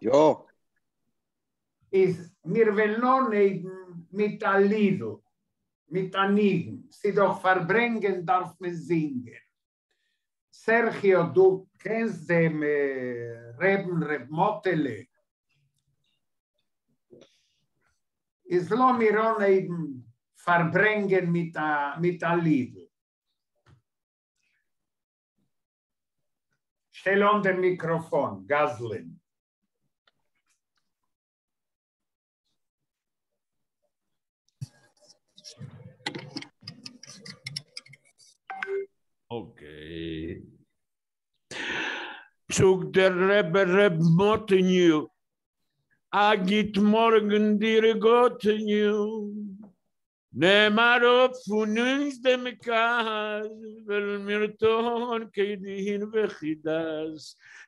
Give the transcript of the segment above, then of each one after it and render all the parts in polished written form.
יא. איז מיר וועלן אנהייבן מיט א לידל, מיט א ניגון, ס'דאך פארברענגען דארף מען זינגען. סערחיו דו קענסט דעם רעבן ר' מאטעלע? איז לאמיר אנהייבן פארברענגען מיט א מיט א לידל. שטעל אן דעם מיקראפאן, גזלן. אקעי. זאגט דער רבי ר' מאטעניו, א גוט מארגן דיר גאטעניו, נעם אראפ פון אונז דעם כעס, וועלן מיר טון כדין וכדת,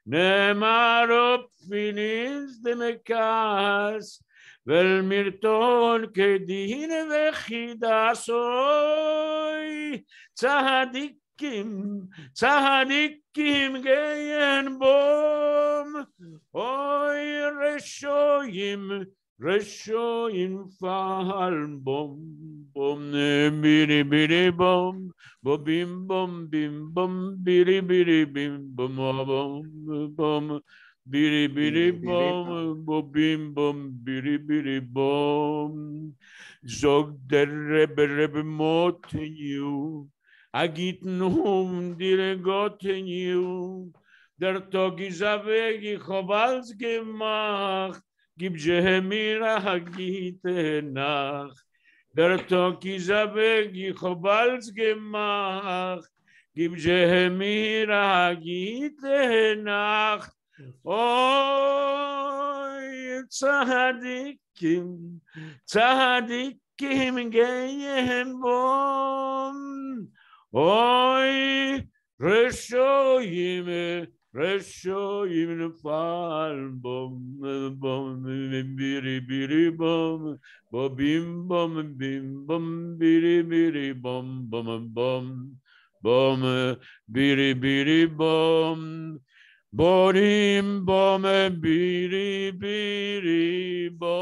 נעם אראפ פון אונז דעם כעס, וועלן מיר טון כדין וכדת, אוי צדיקים צדיקים גייען בום, אוי רשעים רשעים פאלן בום בום בירי בירי בום בו בים בום בים בום בירי בירי בים בום בום בום בירי בירי בום בו בים בום בירי בירי בום זאגט דער רבי ר' מאטעניו א גוטן אוונט דיר גאטעניו דער טאג איז אוועק איך האב אלץ געמאכט גיב זשע מיר א גוטע נאכט, דער טאג איז אוועק איך האב אלץ געמאכט, גיב זשע מיר א גוטע נאכט, אוי צדיקים צדיקים גייען בום, אוי רשעים רשעים פאלן בום בום בירי בירי בום בו בים בום בים בום בירי בירי בום בום בום בום בירי בירי בום בורים בום בירי בירי בום.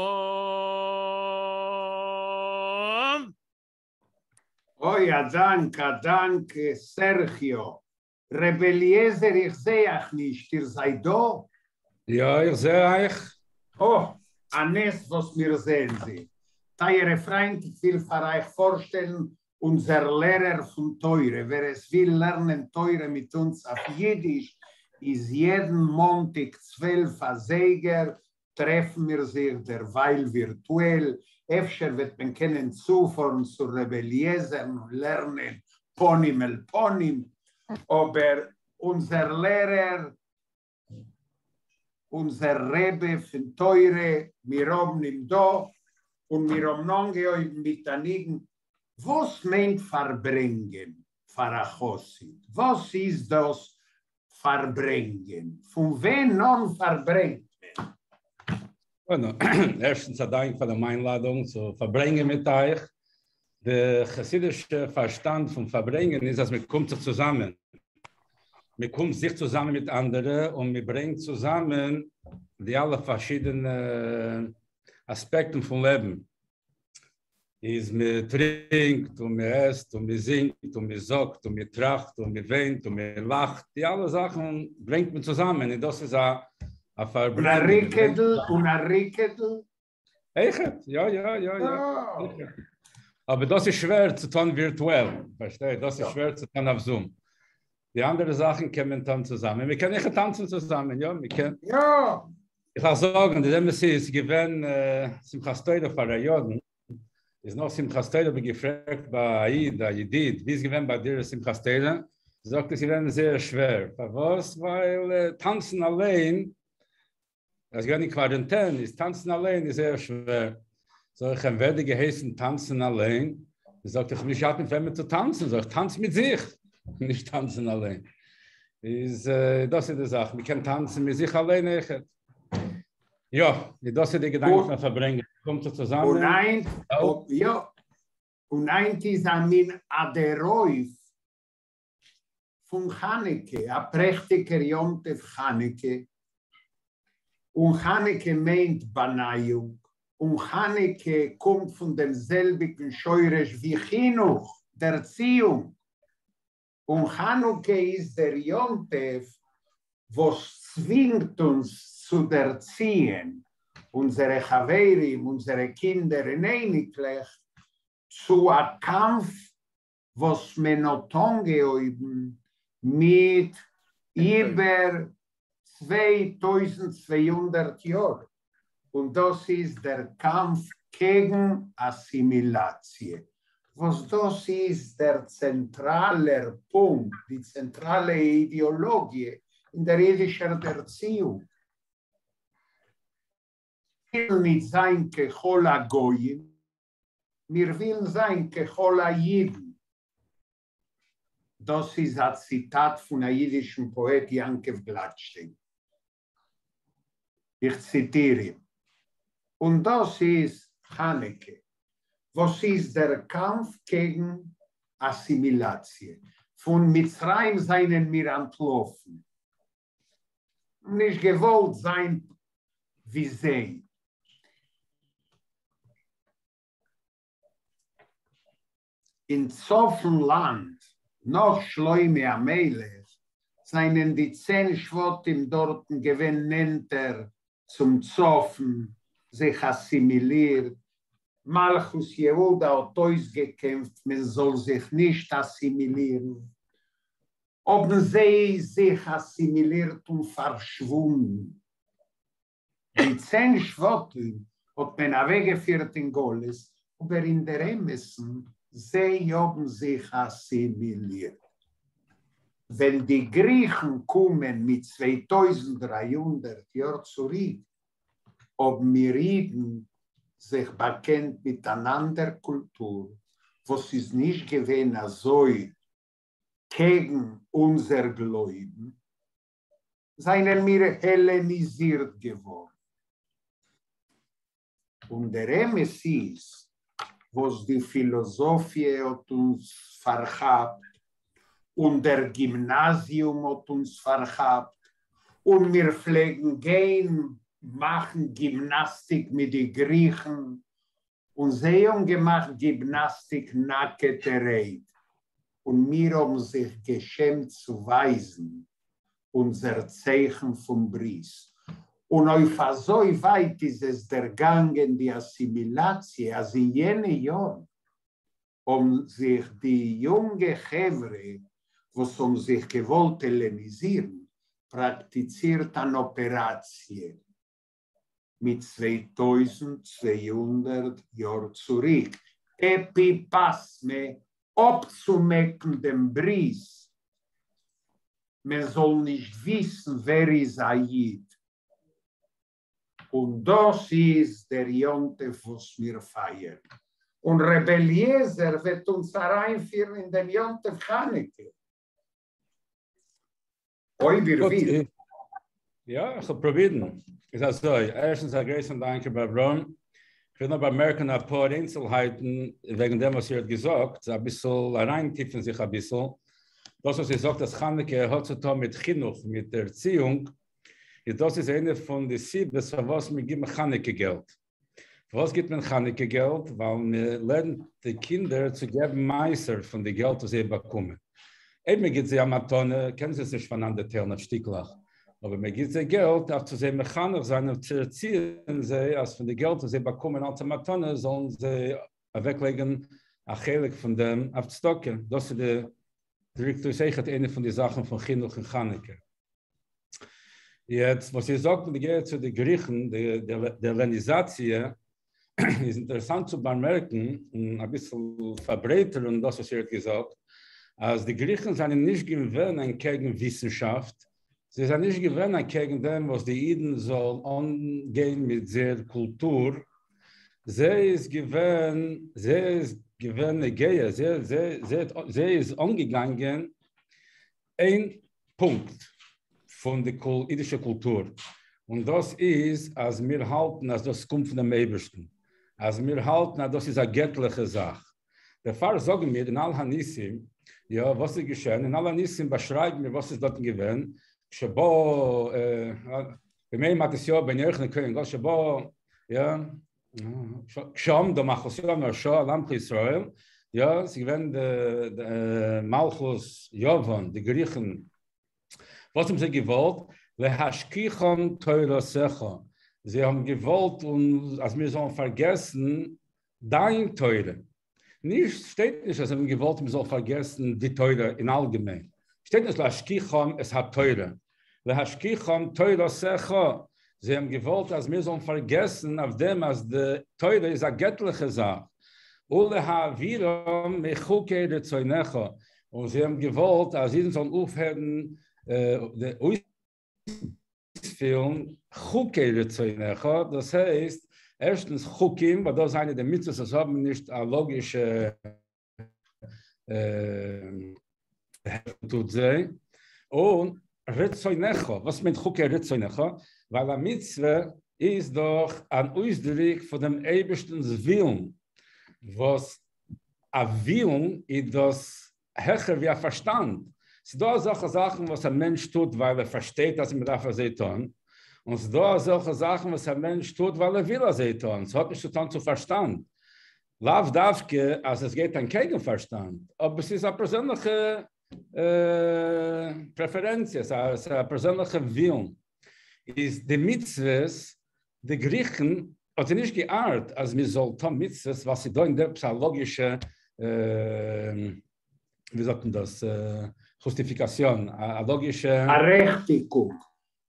אוי א דאנק א דאנק סערחיו. ר' אליעזר איך זעה אייך נישט, איר זייט דא? יא איך זעה אייך. אה, א נס וואס מיר זעען זיך. טייערע פריינט איך וויל פאר אייך פארשטעלן אונזער לערער פון תורה, ווער עס וויל לערנען תורה מיט אונז אויף אידיש איז יעדן מאנטאג 12 אזייגער טרעפן מיר זיך דערווייל ווירטועל, אפשר וועט מען קענען צופארן צו ר' אליעזר'ן און לערנען פנים אל פנים, אבער אונזער לערער, אונזער רבי פון תורה, מיר האבן אים דא, און מיר האבן אנגעהויבן מיט א ניגון, וואס מיינט פארברענגען פאר א חסיד? וואס איז דאס פארברענגען? פון ווען אן פארברענגט מען? bueno, ערשטנס א דאנק פאר דעם איינלאדונג צו פארברענגען מיט אייך. די חסידישע פארשטאנד פון פארברענגען איז אז מען קומט זיך צוזאמען. מען קומט זיך צוזאמען מיט אנדערע און מען ברענגט צוזאמען די אלע פארשידענע אספעקטן פון לעבן. איז מען טרינקט און מען עסט און מען זינגט און מען זאגט און מען טראכט און מען וויינט און מען לאכט, די אלע זאכן ברענגט מען צוזאמען און דאס איז א א פארברענגען. און א ריקעדל און א ריקעדל. אויכעט, יא יא יא יא. אבער דאס איז שווער צו טון ווירטועל, פארשטייט? דאס איז שווער צו טון אויף זום. די אנדערע זאכן קען מען טון צוזאמען, מען קען אויכעט טאנצן צוזאמען, יא מען קען. יא! איך וועל זאגן, די אמת איז געווען שמחת תורה פאר א יארן, איז נאך שמחת תורה האב איך געפרעגט ביי א איד, א ידיד, ווי איז געווען ביי דיר שמחת תורה? זאגט ער ס'איז געווען זייער שווער, פארוואס? ווייל טאנצן אליין, ער איז געווען אין קווארענטען, איז טאנצן אליין איז זייער שווער. זאג איך אים, ווער האט דיר געהייסן טאנצן אליין? זאגט ער, איך האב נישט געהאט מיט וועמען צו טאנצן, זאג איך, טאנץ מיט זיך, נישט טאנצן אליין. איז דאס איז די זאך, מען קען טאנצן מיט זיך אליין אויכעט. יא, דאס איז די געדאנק פון פארברענגען, קומט זיך צוזאמען. און היינט, יא, און היינט איז א מין אדערויף פון חנוכה, א פרעכטיגער יום טוב חנוכה. און חנוכה מיינט באנייאונג, און חנוכה קומט פון דעם זעלביגן שורש ווי חינוך, דערציאונג, און חנוכה איז דער יום טוב וואס צווינגט אונז צו דערציען אונזערע חברים, אונזערע קינדער און אייניקלעך צו א קאמף וואס מען האט אנגעהויבן מיט איבער 2200 יאר, און דאס איז דער קאמף קעגן אסימילאציע, וואס דאס איז דער צענטראלער פונקט, די צענטראלע אידעאלאגיע אין דער אידישער דערציאונג. ווילן ניט זיין ככל הגויים, מיר ווילן זיין ככל האידן. דאס איז א ציטאט פון א אידישן פאעט יעקב גלאטשטיין. איך ציטיר אים. און דאס איז חנוכה, וואס איז דער קאמף קעגן אסימילאציע. פון מצרים זענען מיר אנטלאפן. נישט געוואלט זיין ווי זיי. אין צפון לאנד, נאך שלמה המלך, זענען די צען שבטים דארטן געווען נענטער צום צפון, זיך אסימילירט, מלכות יהודה האט אויסגעקעמפט מען זאל זיך נישט אסימילירן, האבן זיי זיך אסימילירט און פארשוואונדן. די צען שבטים האט מען אוועקגעפירט אין גלות, אבער אין דער אמת'ן, זיי האבן זיך אסימילירט. ווען די גריכן קומען מיט 2300 יאר צוריק, האבן מיר אידן זיך באקענט מיט אן אנדער קולטור, וואס איז נישט געווען אזוי קעגן אונזער גלויבן, זענען מיר העלעניזירט געווארן. און דער אמת איז, וואס די פילאזאפיע האט אונז פארכאפט, און דער גימנאזיום האט אונז פארכאפט, און מיר פלעגן גיין מאכן גימנאסטיק מיט די גריכן, און זיי האבן געמאכט גימנאסטיק נאקעטערהייט, און מיר האבן זיך געשעמט צו ווייזן אונזער צייכן פון ברית. און אויף אזוי ווייט איז עס דערגאנגען די אסימילאציע, אז אין יענע יארן האבן זיך די יונגע חברה וואס האבן זיך געוואלט העלעניזירן פראקטיצירט אן אפעראציע מיט 2200 יאר צוריק, עפיפאסמע, אפצומעקן דעם ברית, מען זאל נישט וויסן ווער איז א איד. און דאס איז דער יום טוב וואס מיר פייערן. און ר' אליעזר וועט אונז אריינפירן אין דעם יום טוב חנוכה. אויב איר ווילט. יא, איך וועל פרובירן. איז אזוי, ערשטנס א גרויסן דאנק ר' אברהם. איך וויל נאר באמערקן אפאר איינצלהייטן וועגן דעם וואס איר האט געזאגט, אביסל אריינטיפן זיך אביסל. דאס וואס איר זאגט אז חנוכה האט צו טון מיט חינוך, מיט ערציאונג, איז דאס איז איינע פון די סיבות פארוואס מיר גיבן חנוכה געלט. פארוואס גיבט מען חנוכה געלט? ווייל מען לערנט די קינדער צו געבן מעשר פון די געלט וואס זיי באקומען. אויב מען גיבט זיי א מתנה קענען זיי עס נישט פאנאנדערטיילן אויף שטיקלעך, אבער מען גיבט זיי געלט אויף צו זיי מחנך זיין און צו ערציען זיי אז פון די געלט וואס זיי באקומען אלס א מתנה זאלן זיי אוועקלייגן א חלק פון דעם אויף צדקה. דאס איז די דריקט אויס אויכעט איינע פון די זאכן פון חינוך אין חנוכה. יעצט וואס איר זאגט בנוגע צו די גריכן, די העלעניזאציע, איז אינטערעסאנט צו באמערקן און אביסל פארברייטערן דאס וואס איר האט געזאגט, אז די גריכן זענען נישט געווען אנטקעגן וויסנשאפט, זיי זענען נישט געווען אנטקעגן דעם וואס די אידן זאלן אנגיין מיט זייער קולטור, זיי איז געווען, זיי איז געווען נוגע, זיי איז אנגעגאנגען איין פונקט פון די אידישע קולטור, און דאס איז אז מיר האלטן אז דאס קומט פון דעם אייבערשטן, אז מיר האלטן אז דאס איז א געטליכע זאך. דערפאר זאגן מיר אין על הניסים, יא, וואס איז געשען? אין על הניסים באשרייבן מיר וואס איז דארטן געווען, שבא בימי מתתיהו בן יוחנן כהן גדול שבא, יא, כשעמדה מלכות יון הרשעה על עמך ישראל, יא, ס'איז געווען די מלכות יוון, די גריכן, וואס האבן זיי געוואלט? להשכיחם תורתך, זיי האבן געוואלט און אז מיר זאלן פארגעסן דיין תורה, נישט, שטייט נישט אז זיי האבן געוואלט מען זאל פארגעסן די תורה אין אלגעמיין, שטייט נישט להשכיחם את התורה, להשכיחם תורתך, זיי האבן געוואלט אז מיר זאלן פארגעסן אויף דעם אז די תורה איז א געטליכע זאך, ולהעבירם מחוקי רצונך, און זיי האבן געוואלט אז אידן זאלן אויפהערן אויספילן חוקי רצונך, דאס הייסט, ערשטנס חוקים, ווייל דאס זענען די מצוות וואס האבן נישט א לאגישע טוט זיי, און רצונך, וואס מיינט חוקי רצונך? ווייל א מצוה איז דאך אן אויסדרוק פון דעם אייבערשטנ'ס ווילן, וואס א ווילן איז דאס העכער ווי א פארשטאנד. ס'איז דא אזעלכע זאכן וואס א מענטש טוט ווייל ער פארשטייט אז מ'דארף אזוי טון, און ס'איז דא אזעלכע זאכן וואס א מענטש טוט ווייל ער וויל אזוי טון, ס'האט נישט צו טון צו פארשטאנד. לאו דווקא אז עס גייט אנטקעגן פארשטאנד, אבער ס'איז א פערזענליכע פרעפערענציע, ס'איז א פערזענליכע ווילן. איז די מצוות, די גריכן האט זיי נישט געארט אז מען זאל טון מצוות ווייל ס'איז דא אין דעם עפעס א לאגישע, ווי זאגט מען דאס, חוסטיפיקאסיאן, א לאגישע. בארעכטיגונג.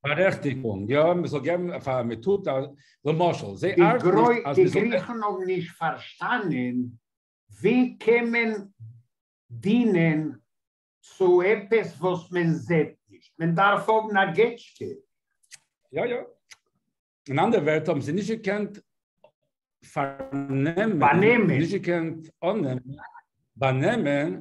בארעכטיגונג, יא, מען זאל געבן פאר מען טוט א, למשל, זיי ארט נישט אז מען זאל. די גריכן האבן נישט פארשטאנען ווי קען מען דינען צו עפעס וואס מען זעט נישט, מען דארף האבן א געטשקע. יא יא. אין אנדערע ווערטער האבן זיי נישט געקענט פארנעמען, נישט געקענט אננעמען, באנעמען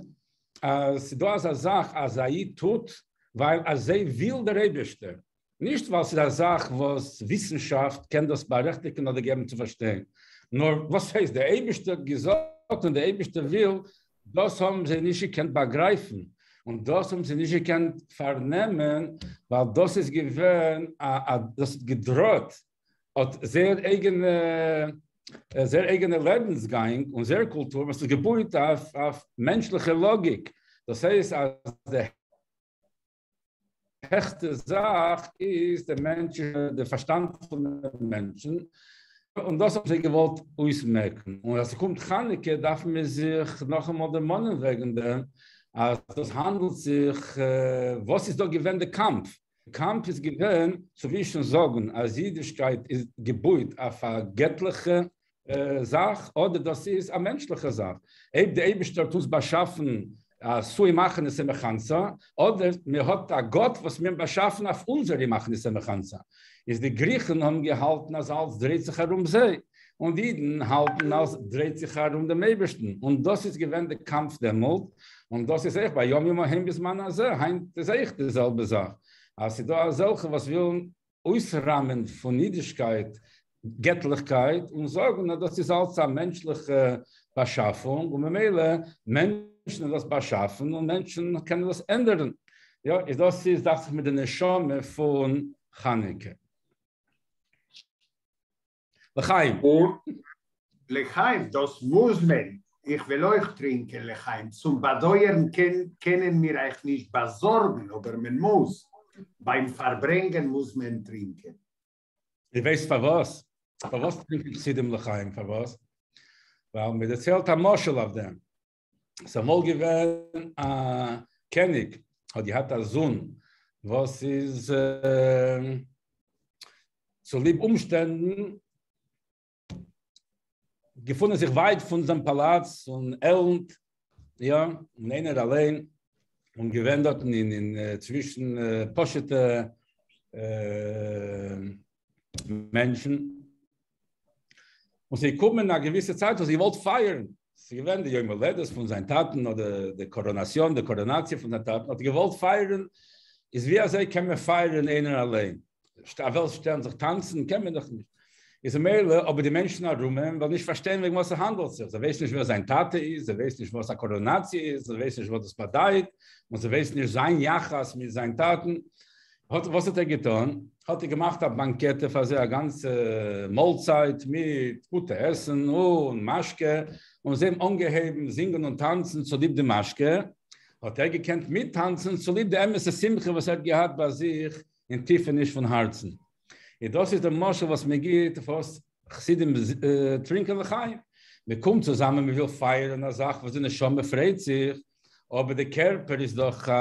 אז ס'דא אזא זאך אז א איד טוט ווייל אזוי וויל דער אייבערשטער, נישט ווייל ס'איז א זאך וואס וויסנשאפט קען דאס בארעכטיגן אדער געבן צו פארשטיין, נאר וואס הייסט דער אייבערשטער האט געזאגט און דער אייבערשטער וויל, דאס האבן זיי נישט געקענט באגרייפן און דאס האבן זיי נישט געקענט פארנעמען, ווייל דאס איז געווען א, דאס האט געדראעט אט זייער אייגענע, זייער אייגענע לעבנסגאנג און זייער קולטור וואס איז געבויט אויף מענטשליכע לאגיק, דאס הייסט אז די העכסטע זאך איז דער מענטש, דער פארשטאנד פון דעם מענטשן, און דאס האבן זיי געוואלט אויסמעקן, און אז ס'קומט חנוכה דארפן מיר זיך נאכאמאל דערמאנען וועגן דעם, אז דאס האנדלט זיך, וואס איז דא געווען די קאמף? די קאמף איז געווען צווישן זאגן אז אידישקייט איז געבויט אויף א געטליכע זאך אדער דאס איז א מענטשליכע זאך, אויב די אייבישטער האט אונז באשאפן עשאו מכניסה מכנתא, אדער מען האט א גאט וואס מיר האבן באשאפן אויף אונזער מכניסה מכנתא, איז די גריכן האבן געהאלטן אז אלץ דרייט זיך ארום זיי, און די אידן האלטן אז דרייט זיך ארום דעם אייבערשטן, און דאס איז געווען די קאמף דעמאלט, און דאס איז אויך בימים ההם בזמן הזה, היינט איז אויך די זעלבע זאך, אז ס'איז דא אזעלכע וואס ווילן אויסראמען פון אידישקייט געטליכקייט און זאגן אז דאס איז אלץ א מענטשליכע באשאפונג און ממילא מענטשן האבן דאס באשאפן און מענטשן קענען דאס ענדערן. יא, איז דאס איז דאכט זיך מיר די נשמה פון חנוכה. לחיים! און לחיים, דאס מוז מען, איך וועל אויך טרינקען לחיים, צום באדויערן קענען מיר אייך נישט באזארגן, אבער מען מוז, ביים פארברענגען מוז מען טרינקען. איר ווייסט פארוואס? פארוואס טרינקען חסידים לחיים? פארוואס? ווייל מען דערציילט א משל אויף דעם. ס'איז אמאל געווען א קעניג האט געהאט א זון וואס איז צוליב אומשטענדן געפונען זיך ווייט פון זיין פאלאץ און עלנד, יא, און איינער אליין, און געווען דארטן אין צווישן פשוט'ע מענטשן, און ס'איז געקומען א געוויסע צייט וואס ער געוואלט פייערן, ס'איז געווען די יום הולדת פון זיין טאטן אדער די קאראנאסיאן, די קאראנאציע פון זיין טאטן, האט ער געוואלט פייערן, איז ווי אזוי קען מען פייערן איינער אליין? א וועלט שטעלן זיך טאנצן קען מען דאך נישט. איז ממילא אבער די מענטשן ארום אים וועלן נישט פארשטיין וועגן וואס ס'האנדלט זיך, זיי ווייסן נישט ווער זיין טאטע איז, זיי ווייסן נישט וואס א קאראנאציע איז, זיי ווייסן נישט וואס דאס באדייט, און זיי ווייסן נישט זיין יחס מיט זיין טאטן. האט וואס האט ער געטון? האט ער געמאכט א באנקעטע פאר זיי, א גאנצע מאלצייט מיט גוטע עסן און משקה, און זיי האבן אנגעהויבן זינגען און טאנצן צוליב די משקה, האט ער געקענט מיטטאנצן צוליב די אמת'ע שמחה וואס ער האט געהאט ביי זיך אין טיפעניש פון הארצן. און דאס איז די משל וואס מען גיט וואס חסידים טרינקען לחיים, מען קומט צוזאמען מען וויל פייערן א זאך וואס די נשמה פרייט זיך, אבער די קערפער איז דאך א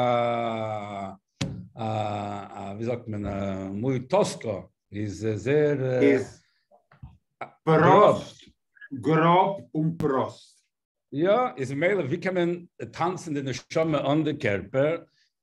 א ווי זאגט מען א מוי טוסקא איז זייער איז פראסט, גראב און פראסט. יא, איז ממילא ווי קען מען טאנצן די נשמה אן די קערפער?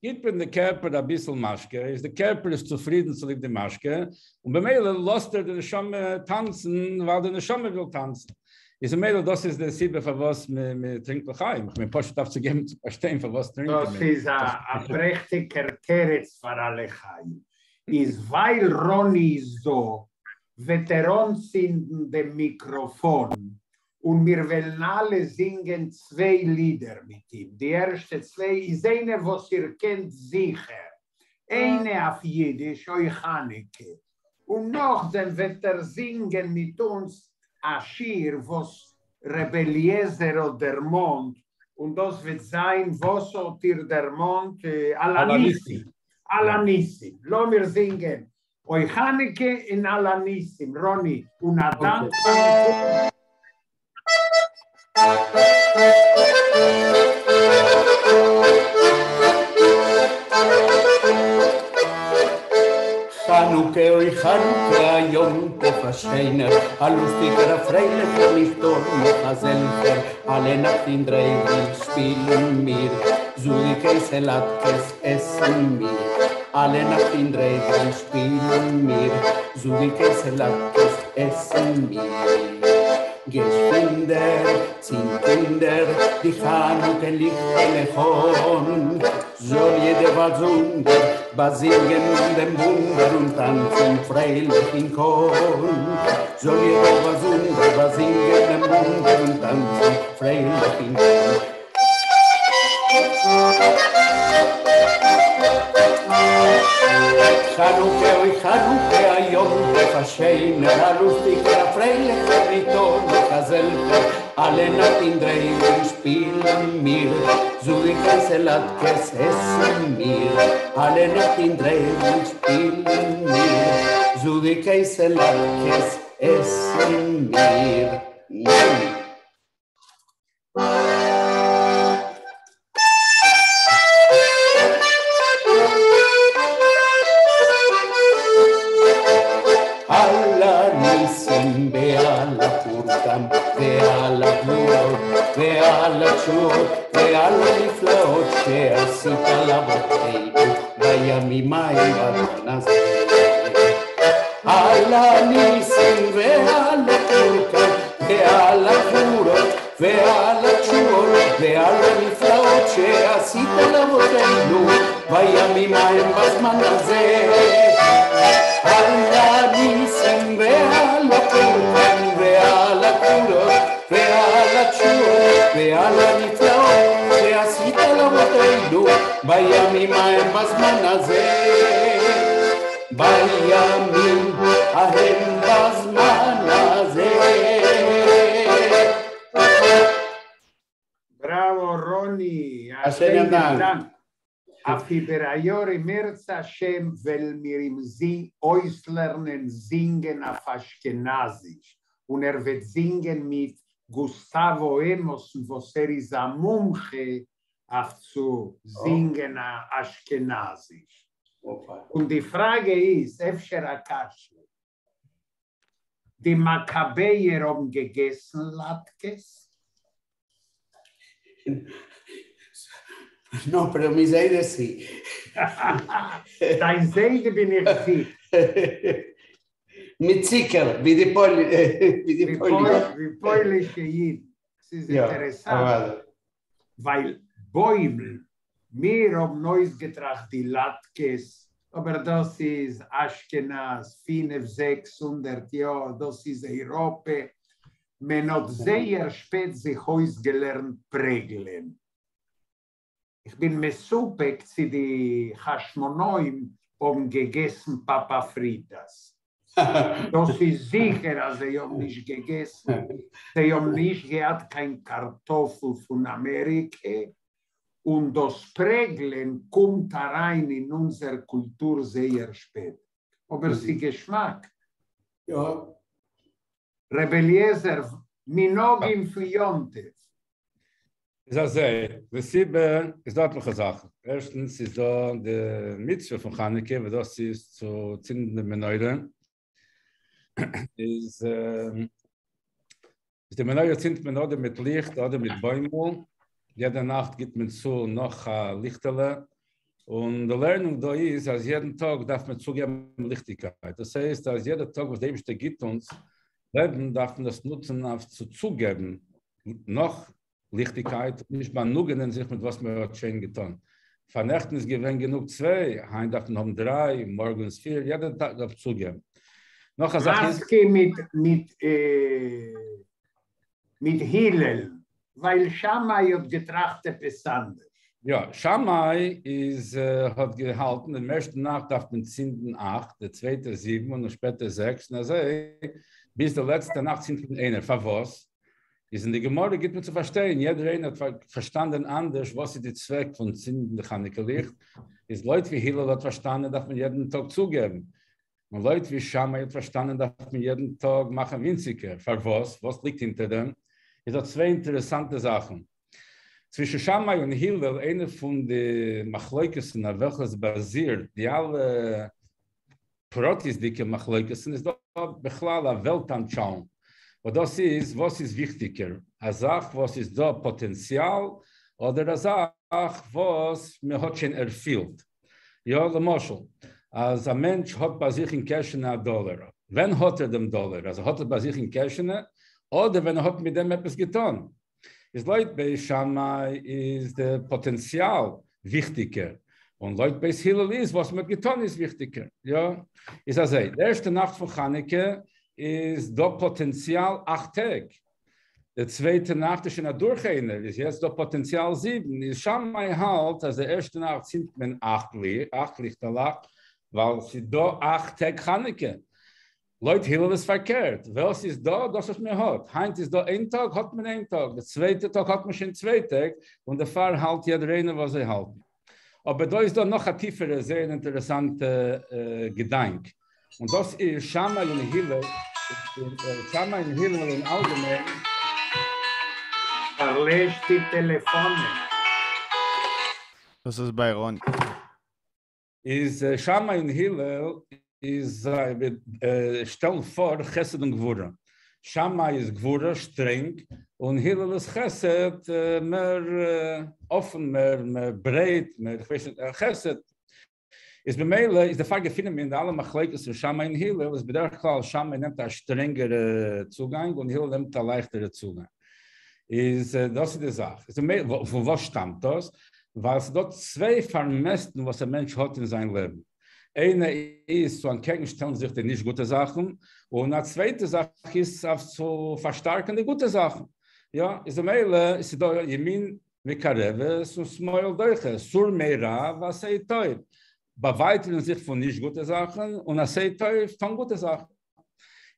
גיט מען די קערפער אביסל משקה, איז די קערפער איז צופרידן צוליב די משקה, און במילא לאזט ער די נשמה טאנצן ווייל די נשמה וויל טאנצן. איז ממילא דאס איז די סיבה פארוואס מען טרינקט לחיים, איך מיין פשוט אויף צו געבן צו פארשטיין פארוואס טרינקען דאס איז א פרעכטיגער תירוץ פאר א לחיים, איז ווייל רוני איז דא וועט ער אנצינדן דעם מיקראפאן און מיר וועלן אלע זינגען צוויי לידער מיט אים, די ערשטע צוויי איז איינע וואס איר קענט זיכער, איינע אויף אידיש אוי חנוכה, און נאכדעם וועט ער זינגען מיט אונז א שיר וואס ר' אליעזר האט דערמאנט, און דאס וועט זיין, וואס האט איר דערמאנט? על הניסים, על הניסים, לאמיר זינגען אוי חנוכה און על הניסים, רוני, און א דאנק פארן קומען. חנוכה אוי חנוכה א יום טוב א שיינער, א לוסטיגער א פרייליכער נישטא נאך אזעלכער, אלע נאכט אין דריידל שפילן מיר, זודיגע הייסע לאטקעס עסן מיר, אלע נאכט אין דריידל שפילן מיר, זודיגע הייסע לאטקעס עסן מיר. געשווינדער, צינד קינדער, די חנוכה ליכטעלעך אן, זאל יעדער באזונדער באזינגען דעם וואונדער און טאנצן פרייליך אין כאר. זאל יעדער באזונדער באזינגען דעם וואונדער און טאנצן פרייליך אין כאר. חנוכה אוי חנוכה א יום טוב א שיינער א לוסטיגער א פרייליכער ניטא נאך אזעלכער אלע נאכט אין דריידל שפילן מיר זודיגע הייסע לאטקעס עסן מיר אלע נאכט אין דריידל שפילן מיר זודיגע הייסע לאטקעס עסן מיר. על הניסים ועל הפורקן ועל הגבורות ועל התשועות ועל הנפלאות שעשית לאבותינו בימים ההם בזמן הזה. על הניסים ועל הפורקן ועל הגבורות ועל התשועות ועל הנפלאות שעשית לאבותינו בימים ההם בזמן הזה. על הניסים ועל הפורקן ועל הגבורות ועל התשועות ועל הנפלאות שעשית לאבותינו בימים ההם בזמן הזה. בימים ההם בזמן הזה. בראווא רוני, א שיינעם דאנק. אויף איבעראיאר אם ירצה השם וועלן מיר אים אויסלערנען זינגען אויף אשכנזיש, און ער וועט זינגען מיט גוסטאווא עמוסן וואס ער איז א מומחה אויף צו זינגען אשכנזיש. און די פראגע איז אפשר א קשיא, די מאקאבעער האבן געגעסן לאטקעס? No, pero mi זיידע sí. דיין זיידע בין איך זיכער. מיט ציקער, ווי די פוילישע. ווי פוילישע אידן. ס'איז אינטערעסאנט, ווייל בוימל, מיר האבן אויסגעטראכט די לאטקעס, אבער דאס איז אשכנז, פינף זעקס הונדערט יאר, דאס איז אייראפע, מען האט זייער שפעט זיך אויסגעלערנט פרעגלען. איך בין מסופק צי די חשמונאים האבן געגעסן פאפא פריטאס. דאס איז זיכער אז זיי האבן נישט געגעסן, זיי האבן נישט געהאט קיין קארטאפל פון אמעריקע, און דאס פרעגלען קומט אריין אין אונזער קולטור זייער שפעט. אבער ס'געשמאק. יא. ר' אליעזר, מנהגים פון יום טוב. איז אזוי, די סיבה איז דא עטליכע זאכן, ערשטנס איז דא די מצוה פון חנוכה וואס דאס איז צו צינדן די מנורה, איז די מנורה צינדט מען אדער מיט ליכט אדער מיט בוימל, יעדע נאכט גיבט מען צו נאך א ליכטעלע, און די לערנונג דא איז אז יעדן טאג דארף מען צוגעבן ליכטיגקייט, דאס הייסט אז יעדע טאג וואס די אייבערשטער גיבט אונז לעבן דארף מען דאס נוצן אויף צו צוגעבן נאך ליכטיגקייט, נישט באנוגענען זיך מיט וואס מען האט שוין געטון. פארנעכטן איז געווען גענוג צוויי, היינט דארף מען האבן דריי, מארגן איז פיר, יעדע טאג דארף צוגעבן. נאך א זאך איז. מסכים מיט מיט מיט הילל, ווייל שמאי האט געטראכט עפעס אנדערש. יא, שמאי איז האט געהאלטן דעם ערשטן נאכט דארף מען צינדן אכט, די צווייטע זיבן און שפעטער זעקס און אזוי ביז די לעצטע נאכט צינדט מען איינער, פארוואס? איז אין די גמרא גיט מען צו פארשטיין, יעדער איינער האט פארשטאנדען אנדערש וואס איז די צוועק פון צינדן די חנוכה ליכט, איז לויט ווי הלל האט פארשטאנען דארף מען יעדן טאג צוגעבן, און לויט ווי שמאי האט פארשטאנען דארף מען יעדן טאג מאכן ווינציגער, פארוואס? וואס ליגט אונטער דעם? איז דא צוויי אינטערעסאנטע זאכן. צווישן שמאי און הלל, איינע פון די מחלוקת'ן אויף וועלכע עס באזירט די אלע פרטית'דיגע מחלוקת'ן איז דא בכלל א וועלט-אנטשאונג, וואס דאס איז, וואס איז וויכטיגער, א זאך וואס איז דא פאטענציאל, אדער א זאך וואס מען האט שוין ערפילט. יא, למשל, אז א מענטש האט ביי זיך אין קעשענע א דאלער, ווען האט ער דעם דאלער? אז ער האט עס ביי זיך אין קעשענע, אדער ווען ער האט מיט דעם עפעס געטון? איז לויט בית שמאי איז די פאטענציאל וויכטיגער, און לויט בית הלל איז וואס מ'האט געטון איז וויכטיגער, יא? איז אזוי, די ערשטע נאכט פון חנוכה איז דא פאטענציאל אכט טעג, די צווייטע נאכט איז שוין אדורך איינער, איז יעצט דא פאטענציאל זיבן, איז שמאי האלט אז די ערשטע נאכט צינדט מען אכט ליכטעלעך, ווייל ס'איז דא אכט טעג חנוכה, לויט הלל איז פארקערט, וועל ס'איז דא דאס וואס מען האט, היינט איז דא איין טאג האט מען איין טאג, די צווייטע טאג האט מען שוין צוויי טעג, און דערפאר האלט יעדער איינער וואס זיי האלטן. אבער דא איז דא נאך א טיפערע זייער אינטערעסאנטע געדאנק, און דאס איז שמאי און הלל, שמאי און הלל אין אלגעמיין. פארלעש די טעלעפאנען. דאס איז ביי רוני. איז שמאי און הלל איז זיי שטעלן פאר חסד און גבורה, שמאי איז גבורה שטרענג און הלל איז חסד מער אפן מער מער ברייט מער איך ווייס נישט חסד איז במילא איז דערפאר געפינען מיר אין די אלע מחלוקת פון שמאי און הלל איז בדרך כלל שמאי נעמט א שטרענגערע צוגאנג און הלל נעמט א לייכטערע צוגאנג איז דאס איז די זאך איז פון וואס שטאמט דאס? ווייל ס'איז דא צוויי פארמעסטן וואס א מענטש האט אין זיין לעבן, איינע איז צו אנטקעגן שטעלן זיך די נישט גוטע זאכן, און א צווייטע זאך איז אויף צו פארשטארקן די גוטע זאכן, יא, איז במילא איז דא ימין מקרבת און שמאל דוחה, סור מרע ועשה טוב, באווייטערן זיך פון נישט גוטע זאכן און עשה טוב, טון גוטע זאכן.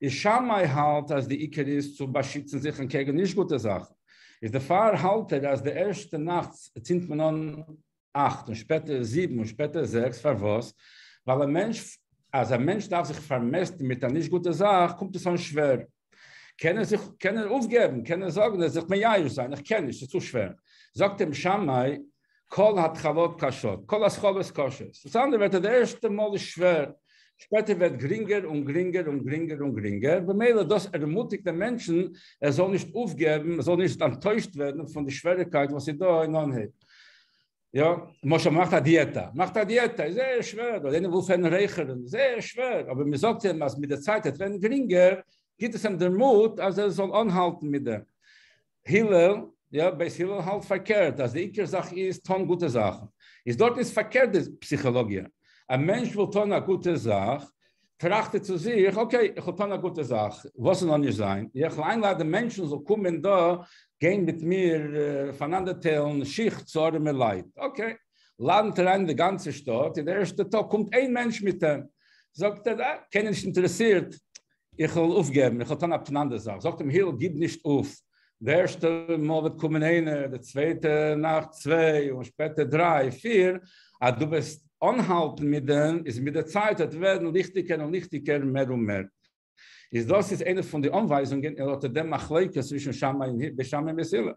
איז שמאי האלט אז די עיקר איז צו באשיצן זיך אנטקעגן נישט גוטע זאכן, איז דערפאר האלט ער אז די ערשטע נאכט צינדט מען אן אכט און שפעטער זיבן און שפעטער זעקס, פארוואס? ווייל א מענטש אז א מענטש דארף זיך פארמעסטן מיט א נישט גוטע זאך קומט עס אן שווער, קען ער זיך קען ער אויפגעבן, קען ער זאגן ער זיך מייאש זיין איך קען נישט ס'איז צו שווער, זאגט אים שמאי כל התחלות קשות, כל התחלות קשות, דאס אנדערע ווערטער די ערשטע מאל איז שווער, שפעטער ווערט גרינגער און גרינגער און גרינגער און גרינגער, במילא דאס ערמוטיגט דעם מענטשן ער זאל נישט אויפגעבן, ער זאל נישט אנטוישט ווערן פון די שוועריקייט וואס איז דא אין אנהייב. יא, למשל מ'מאכט א דיעטע, מ'מאכט א דיעטע איז זייער שווער, אדער איינער וויל אויפהערן רייכערן, זייער שווער, אבער מ'זאגט אים אז מיט די צייט וועט ווערן גרינגער, גיט עס אים דעם מוט אז ער זאל אנהאלטן מיט דעם. הלל, יא, בית הלל האלט פארקערט, אז די עיקר זאך איז טון גוטע זאכן. איז דארטן איז פארקערט די פסיכאלאגיע. א מענטש וויל טון א גוטע זאך, טראכט ער צו זיך, okay, איך וויל טון א גוטע זאך, וואס זאל נאר נישט זיין, איך וויל איינלאדען מענטשן זאל קומען דא, גיין מיט מיר פאנאנדערטיילן שיך צו ארעמע לייט, okay. לאדנט אריין די גאנצע שטאט, און די ערשטע טאג קומט איין מענטש מיט אים, זאגט ער, אה, קיינער נישט אינטערעסירט, איך וועל אויפגעבן, איך וועל טון עפעס אן אנדערע זאך, זאגט אים הלל, גיב נישט אויף, די ערשטע מאל וועט קומען איינער, די צווייטע נאכט צוויי, און שפעטער דריי, פיר, אז דו וועסט אנהאלטן מיט דעם, איז מיט די צייט וועט ווערן ליכטיגער און ליכטיגער מער און מער. איז דאס איז איינע פון די אנווייזונגען אין אט דעם מחלוקת צווישן שמאי און בית שמאי און בית הלל.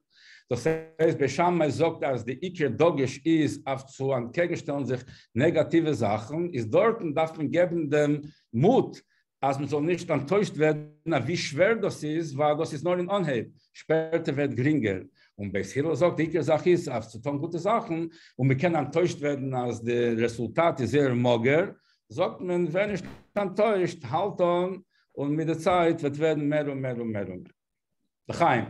דאס הייסט בית שמאי זאגט אז די עיקר דגש איז אויף צו אנטקעגנשטעלן זיך נעגאטיווע זאכן, איז דארטן דארף מען געבן דעם מוט אז מען זאל נישט אנטוישט ווערן אויף ווי שווער דאס איז, ווייל דאס איז נאר אין אנהייב, שפעטער ווערט גרינגער. און בית הלל זאגט די עיקר זאך איז אויף צו טון גוטע זאכן, און מען קען אנטוישט ווערן אז די רעזולטאט איז זייער מאגער, זאגט מען ווער נישט אנטוישט, האלט אן, און מיט די צייט וועט ווערן מער און מער און מער און מער. לחיים.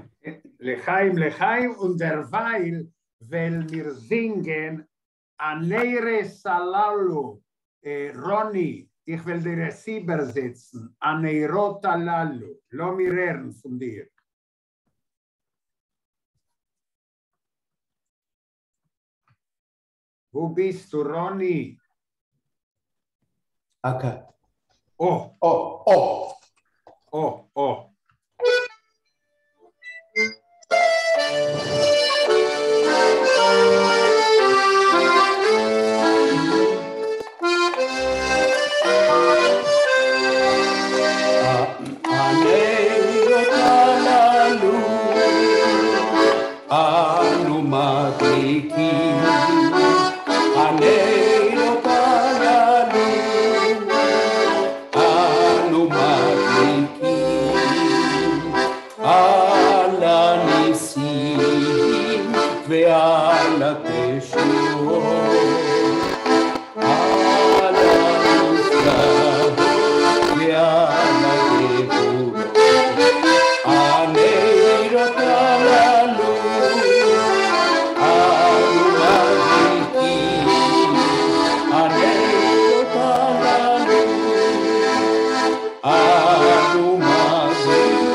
לחיים לחיים, און דערווייל וועלן מיר זינגען הנרות הללו, רוני, איך וועל דיר עס איבערזעצן, הנרות הללו, לאמיר הערן פון דיר. וואו ביסטו רוני? אקעי. אה. אה. אה. אה. אה. אנו מדליקים הנרות הללו אנו מדליקים על הניסים ועל התשועות על הנפלאות ועל הגבורות הנרות הללו אנו מדליקים הנרות הללו אנו מדליקים.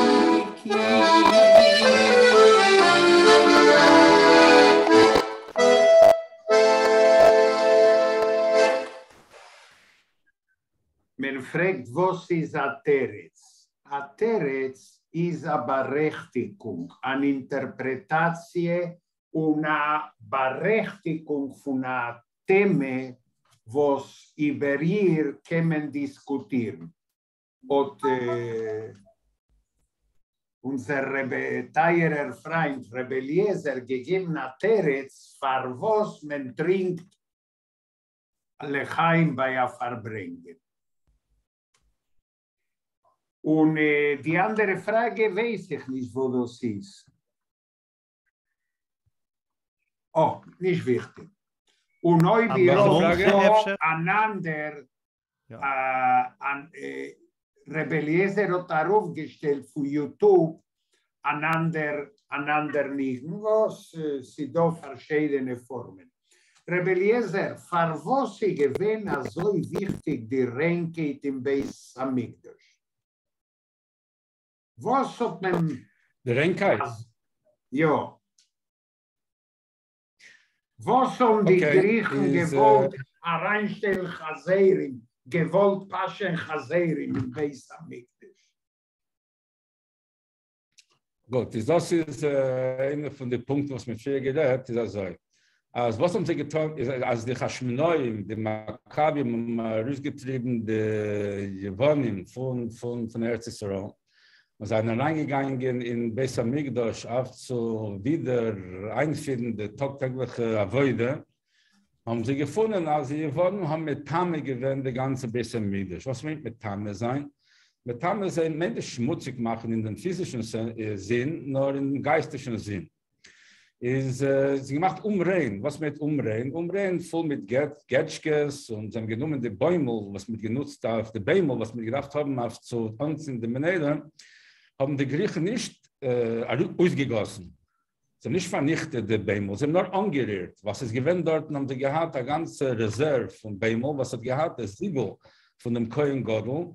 מען פרעגט וואס איז א תירוץ? א תירוץ איז א בארעכטיגונג, אן אינטערפרעטאציע און א בארעכטיגונג פון א טעמע וואס איבער איר קען מען דיסקוטירן. האט אונזער רבי טייערער פריינט ר' אליעזר געגעבן א תירוץ פארוואס מען טרינקט לחיים ביי א פארברענגען. און די אנדערע פראגע ווייס איך נישט וואס דאס איז. אה, נישט וויכטיג. און אויב איר האט דא אן אנדער, ר' אליעזר האט ארויפגעשטעלט פון יוטוב אן אנדער אן אנדער ניגון וואס ס'דא פארשידענע פארמען. ר' אליעזר, פארוואס איז געווען אזוי וויכטיג די ריינקייט אין בית המקדש? וואס האט מען. די ריינקייט? יא. וואס האבן די גריכן געוואלט אריינשטעלן חזירים, געוואלט פאשען חזירים אין בית המקדש? גוט, איז דאס איז איינע פון די פונקטן וואס מ'האט פריער גערעדט, איז אזוי, אז וואס האבן זיי געטון, איז אז די חשמונאים, די מכבים האבן ארויסגעטריבן די יוונים פון פון פון ארץ ישראל, און זענען אריינגעגאנגען אין בית המקדש אויף צו ווידער איינפירן די טאג טעגליכע עבודה, האבן זיי געפונען אז די יוונים האבן מטמא געווען די גאנצע בית המקדש. וואס מיינט מטמא זיין? מטמא זיין מיינט נישט שמוציג מאכן אין דעם פיזישן זין, נאר אין דעם גייסטישן זין. איז זיי געמאכט אומריין. וואס מיינט אומריין? אומריין פול מיט געטשקעס, און זיי האבן גענומען די בוימל וואס מ'האט גענוצט אויף די ביימל וואס מ'האט געדארפט האבן אויף צו אנצינדן די מנורה, האבן די גריכן נישט אויסגעגאסן, זיי האבן נישט פארניכטעט די ביימל, זיי האבן נאר אנגערירט, ווייל ס'איז געווען דארטן האבן זיי געהאט א גאנצע רעזערוו פון ביימל וואס האט געהאט די זיגל פון דעם כהן גדול,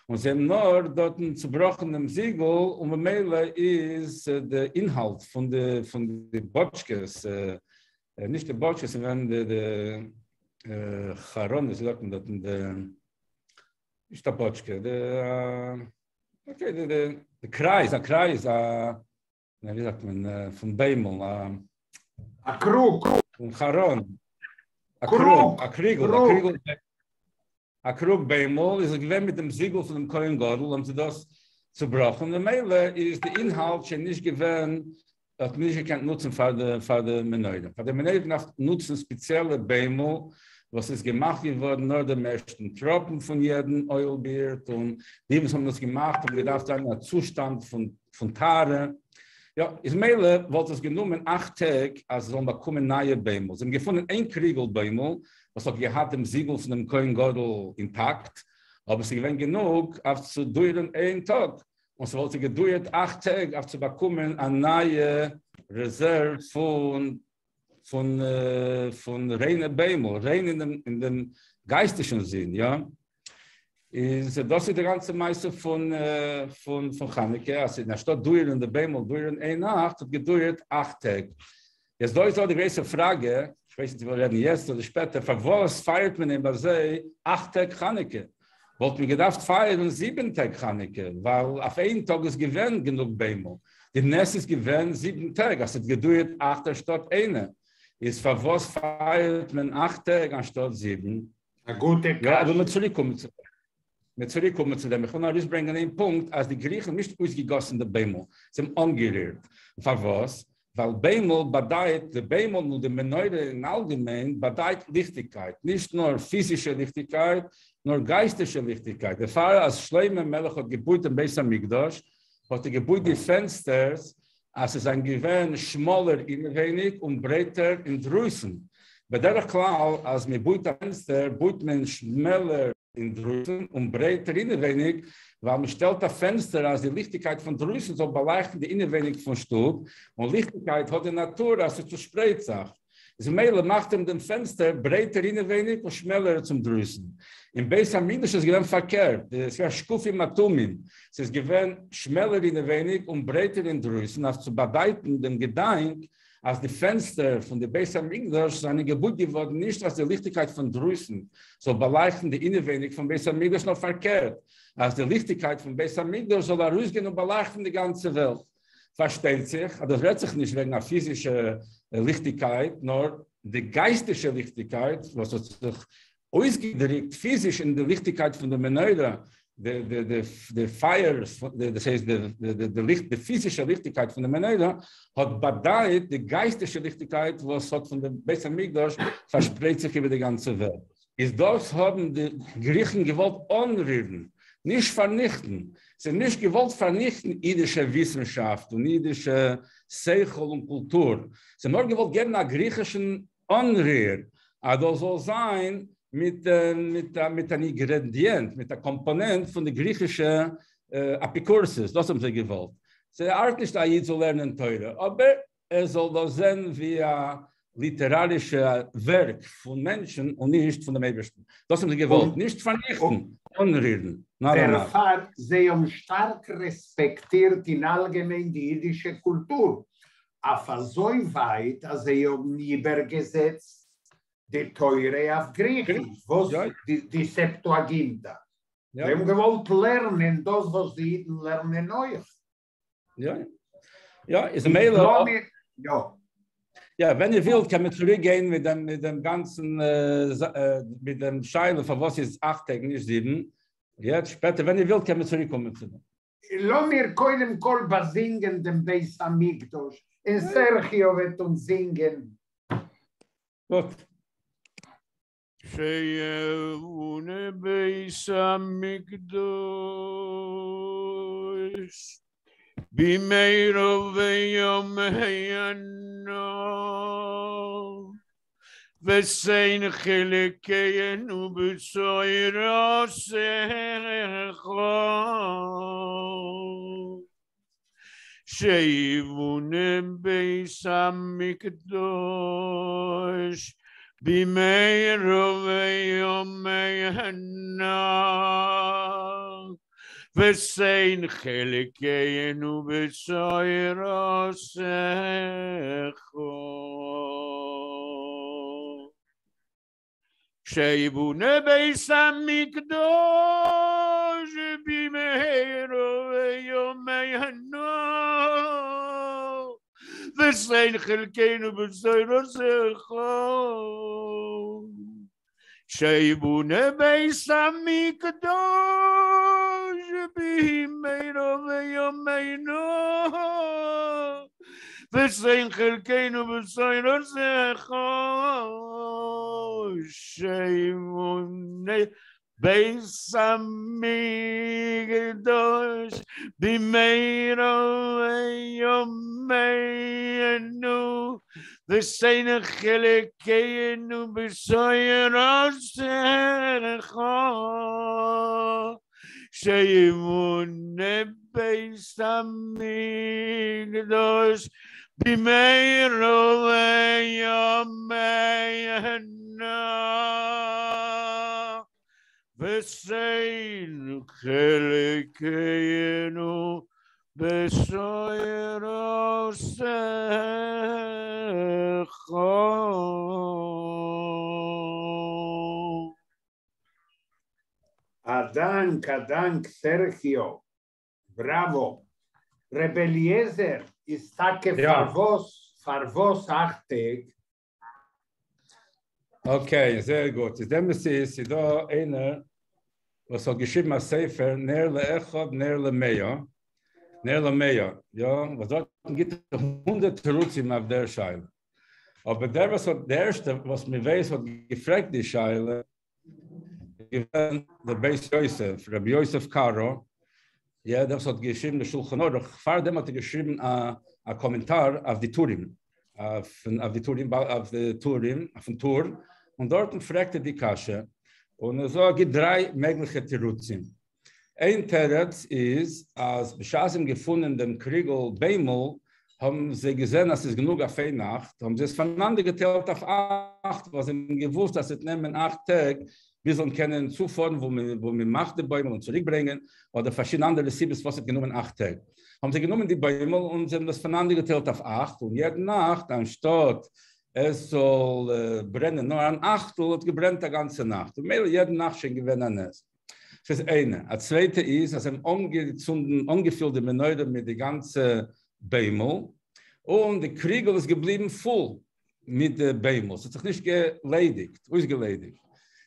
און זיי האבן נאר דארטן צובראכן דעם זיגל, און במילא איז די אינהאלט פון די פון די באטשקעס נישט די באטשקעס, ס'איז געווען די די חרון, ווי זאגט מען דארט, די נישט א באטשקע, די okay, די די די קרייז, א קרייז, א ווי זאגט מען, פון ביימל, א א קרוג. פון חרון, א קרוג, א קריגל, א קריגל, א קרוג ביימל איז געווען מיט דעם זיגל פון דעם כהן גדול, האבן זיי דאס צובראכן, ממילא איז די אינהאלט שוין נישט געווען, האט מען נישט געקענט נוצן פאר די פאר די מנורה. פאר די מנורה האט מען געדארפט נוצן ספעציעלע ביימל וואס איז געמאכט געווארן נאר דעם ערשטן טראפן פון יעדן אוילבירט, און די וואס האבן דאס געמאכט האבן געדארפט זיין אין א צושטאנד פון פון טהרה. יא, איז מילא וואלט עס גענומען אכט טעג אז זיי זאלן באקומען נייע ביימל. זיי האבן געפונען איין קריגל ביימל וואס האט געהאט דעם זיגל פון דעם כהן גדול אינטאקט, אבער ס'איז געווען גענוג אויף צו דויערן איין טאג, און ס'וואלט זיי געדויערט אכט טעג אויף צו באקומען א נייע רעזערוו פון פון פון ריינע ביימל, ריין אין דעם אין דעם גייסטישן זין, יא. איז דאס איז די גאנצע מעשה פון פון פון חנוכה, אז אנשטאט דויערן די ביימל דויערן איין נאכט, האט געדויערט אכט טעג. יעצט דא איז דא די גרויסע פראגע, איך ווייס נישט צו מ'וועל רעדן יעצט אדער שפעטער, פארוואס פייערט מען אין ביי זיי אכט טעג חנוכה? וואלט מען געדארפט פייערן זיבן טעג חנוכה, ווייל אויף איין טאג איז געווען גענוג ביימל, די נס איז געווען זיבן טעג, אז ס'האט געדויערט אכט אנשטאט איינע, איז פארוואס פייערט מען אכט טעג אנשטאט זיבן? א גוטע קשיא. יא, אבער מ'וועט צוריקקומען צו דעם. מ'וועט צוריקקומען צו דעם. איך וויל נאר ארויסברענגען איין פונקט, אז די גריכן האבן נישט אויסגעגאסן די ביימל, זיי האבן אנגערירט. פארוואס? ווייל ביימל באדייט, די ביימל און די מנורה אין אלגעמיין באדייט ליכטיגקייט, נישט נאר פיזישע ליכטיגקייט, נאר גייסטישע ליכטיגקייט. דערפאר אז שלמה המלך האט געבויט דעם בית המקדש, האט ער געבויט די פענסטערס אז ס'איז זיין געווען שמאלער אינעווייניג און ברייטער אינדרויסן. בדרך כלל אז מען בויט א פענסטער בויט מען שמעלער אינדרויסן און ברייטער אינעווייניג, ווייל מען שטעלט א פענסטער אז די ליכטיגקייט פון דרויסן זאל באלייכטן די אינעווייניג פון שטוב, און ליכטיגקייט האט די נאטור אז ס'צושפרייט זיך. איז ממילא מאכט מען דעם פענסטער ברייטער אינעווייניג און שמעלער צום דרויסן. אין בית המקדש איז געווען פארקערט, עס איז געווען שקופים אטומים, ס'איז געווען שמעלער אינעווייניג און ברייטער אינדרויסן אויף צו באדייטן דעם געדאנק אז די פענסטער פון די בית המקדש זענען געבויט געווארן נישט אז די ליכטיגקייט פון דרויסן זאל באלייכטן די אינעווייניג פון בית המקדש נאר פארקערט אז די ליכטיגקייט פון בית המקדש זאל ארויסגיין און באלייכטן די גאנצע וועלט. פארשטייט זיך אז דאס רעדט זיך נישט וועגן א פיזישע ליכטיגקייט, נאר די גייסטישע ליכטיגקייט וואס האט זיך אויסגעדריקט פיזיש אין די ליכטיגקייט פון די מנורה, די פייערס, דאס הייסט די ליכט, די פיזישע ליכטיגקייט פון די מנורה האט באדייט די גייסטישע ליכטיגקייט וואס האט פון די בית המקדש פארשפרייט זיך איבער די גאנצע וועלט. איז דאס האבן די גריכן געוואלט אנרירן, נישט פארניכטן. זיי האבן נישט געוואלט פארניכטן אידישע וויסנשאפט און אידישע שכל און קולטור, זיי האבן נאר געוואלט געבן א גריכישן אנריר אז דאס זאל זיין מיט מיט אן אינגרעדיענט, מיט א קאמפאנענט פון די גריכישע אפיקורסות, דאס האבן זיי געוואלט. זיי ארט נישט א איד זאל לערנען תורה, אבער ער זאל דאס זען ווי א ליטערארישע ווערק פון מענטשן און נישט פון דעם אייבערשטן. דאס האבן זיי געוואלט, נישט פארניכטן, אנרירן. דערפאר זיי האבן שטארק רעספעקטירט אין אלגעמיין די אידישע קולטור, אויף אזוי ווייט אז זיי האבן איבערגעזעצט די תורה אויף גריכיש, וואס די סעפטואגינטא. זיי האבן געוואלט לערנען דאס וואס די אידן לערנען אויך. יא יא איז מילא יא יא ווען איר ווילט קען מען צוריק גיין מיט דעם מיט דעם גאנצן מיט דעם שאלה פארוואס איז אכט טעג נישט זיבן יעצט שפעטער ווען איר ווילט קען מען צוריק קומען צו דעם. לאמיר קודם כל באזינגען דעם בית המקדש, און סערחיו וועט אונז זינגען. גוט. שיבונה בית המקדש במהרה בימינו ותן חלקנו בתורתך שיבונה בית המקדש במהרה בימינו ותן חלקנו בתורתך. שיבונה בית המקדוש במהרה בימינו ותן חלקנו בתורתך שיבונה בית המקדוש במהרה בימינו ותן חלקנו בתורתך שיבונה בית המקדוש במהרה בימינו ותן חלקנו בתורתך שיבונה בית המקדוש במהרה בימינו ותן חלקנו בתורתך. אַ דאַנק, אַ דאַנק, Sergio. בראַוואָ. רב אליעזר איז טאַקע יאָ. פֿאַר וואָס, פֿאַר וואָס אַכט טעג? Okay, זייער גוט. איז דער אמת איז, איז דאָ איינער, וואָס האָט געשריבן אַ ספֿר, נר לאחד, נר למאה. נר למאה, יאָ, וואָס דאָרט גיט ער 100 תירוצים אויף דער שאלה. אָבער דער, וואָס האָט, דער ערשטער, וואָס מיר ווייס, האָט געפֿרעגט די שאלה, געווען דער בית יוסף, רבי יוסף קארו, יאָ, דער וואָס האָט געשריבן דער שולחן ערוך, פֿאַר דעם האָט ער געשריבן אַ קאָמענטאַר אויף די טורים, אויף די טורים, אויף די טורים, אויפֿן טור, און דאָרטן פֿרעגט ער די קשיא, און ער זאָגט, גיט דרײַ מעגלעכע תירוצים. איין תירוץ איז, אַז בשעת זיי האָבן געפֿונען דעם קריגל ביימל, האָבן זיי געזען, אַז ס'איז גענוג אויף איין נאַכט, האָבן זיי עס פֿונאַנדערגעטיילט אויף אַכט, ווייל זיי האָבן געוווּסט, אַז ס'וועט נעמען אַכט טעג, ביז זאלן קענען צופארן וואו מען מאכט די בוימל און צוריקברענגען, אדער פארשידענע אנדערע סיבות וואס האט גענומען אכט טעג. האבן זיי גענומען די בוימל און זיי האבן דאס פונאנדערגעטיילט אויף אכט, און יעדע נאכט אנשטאט עס זאל ברענען נאר אן אכטל, האט געברענט א גאנצע נאכט, און ממילא יעדע נאכט שוין געווען א נס. ס'איז איינע. א צווייטע איז אז זיי האבן אנגעצונדן, אנגעפילט די מנורה מיט די גאנצע ביימל, און די קריגל איז געבליבן פול מיט די ביימל, ס'האט זיך נישט געליידיגט, אויסגעליידיגט,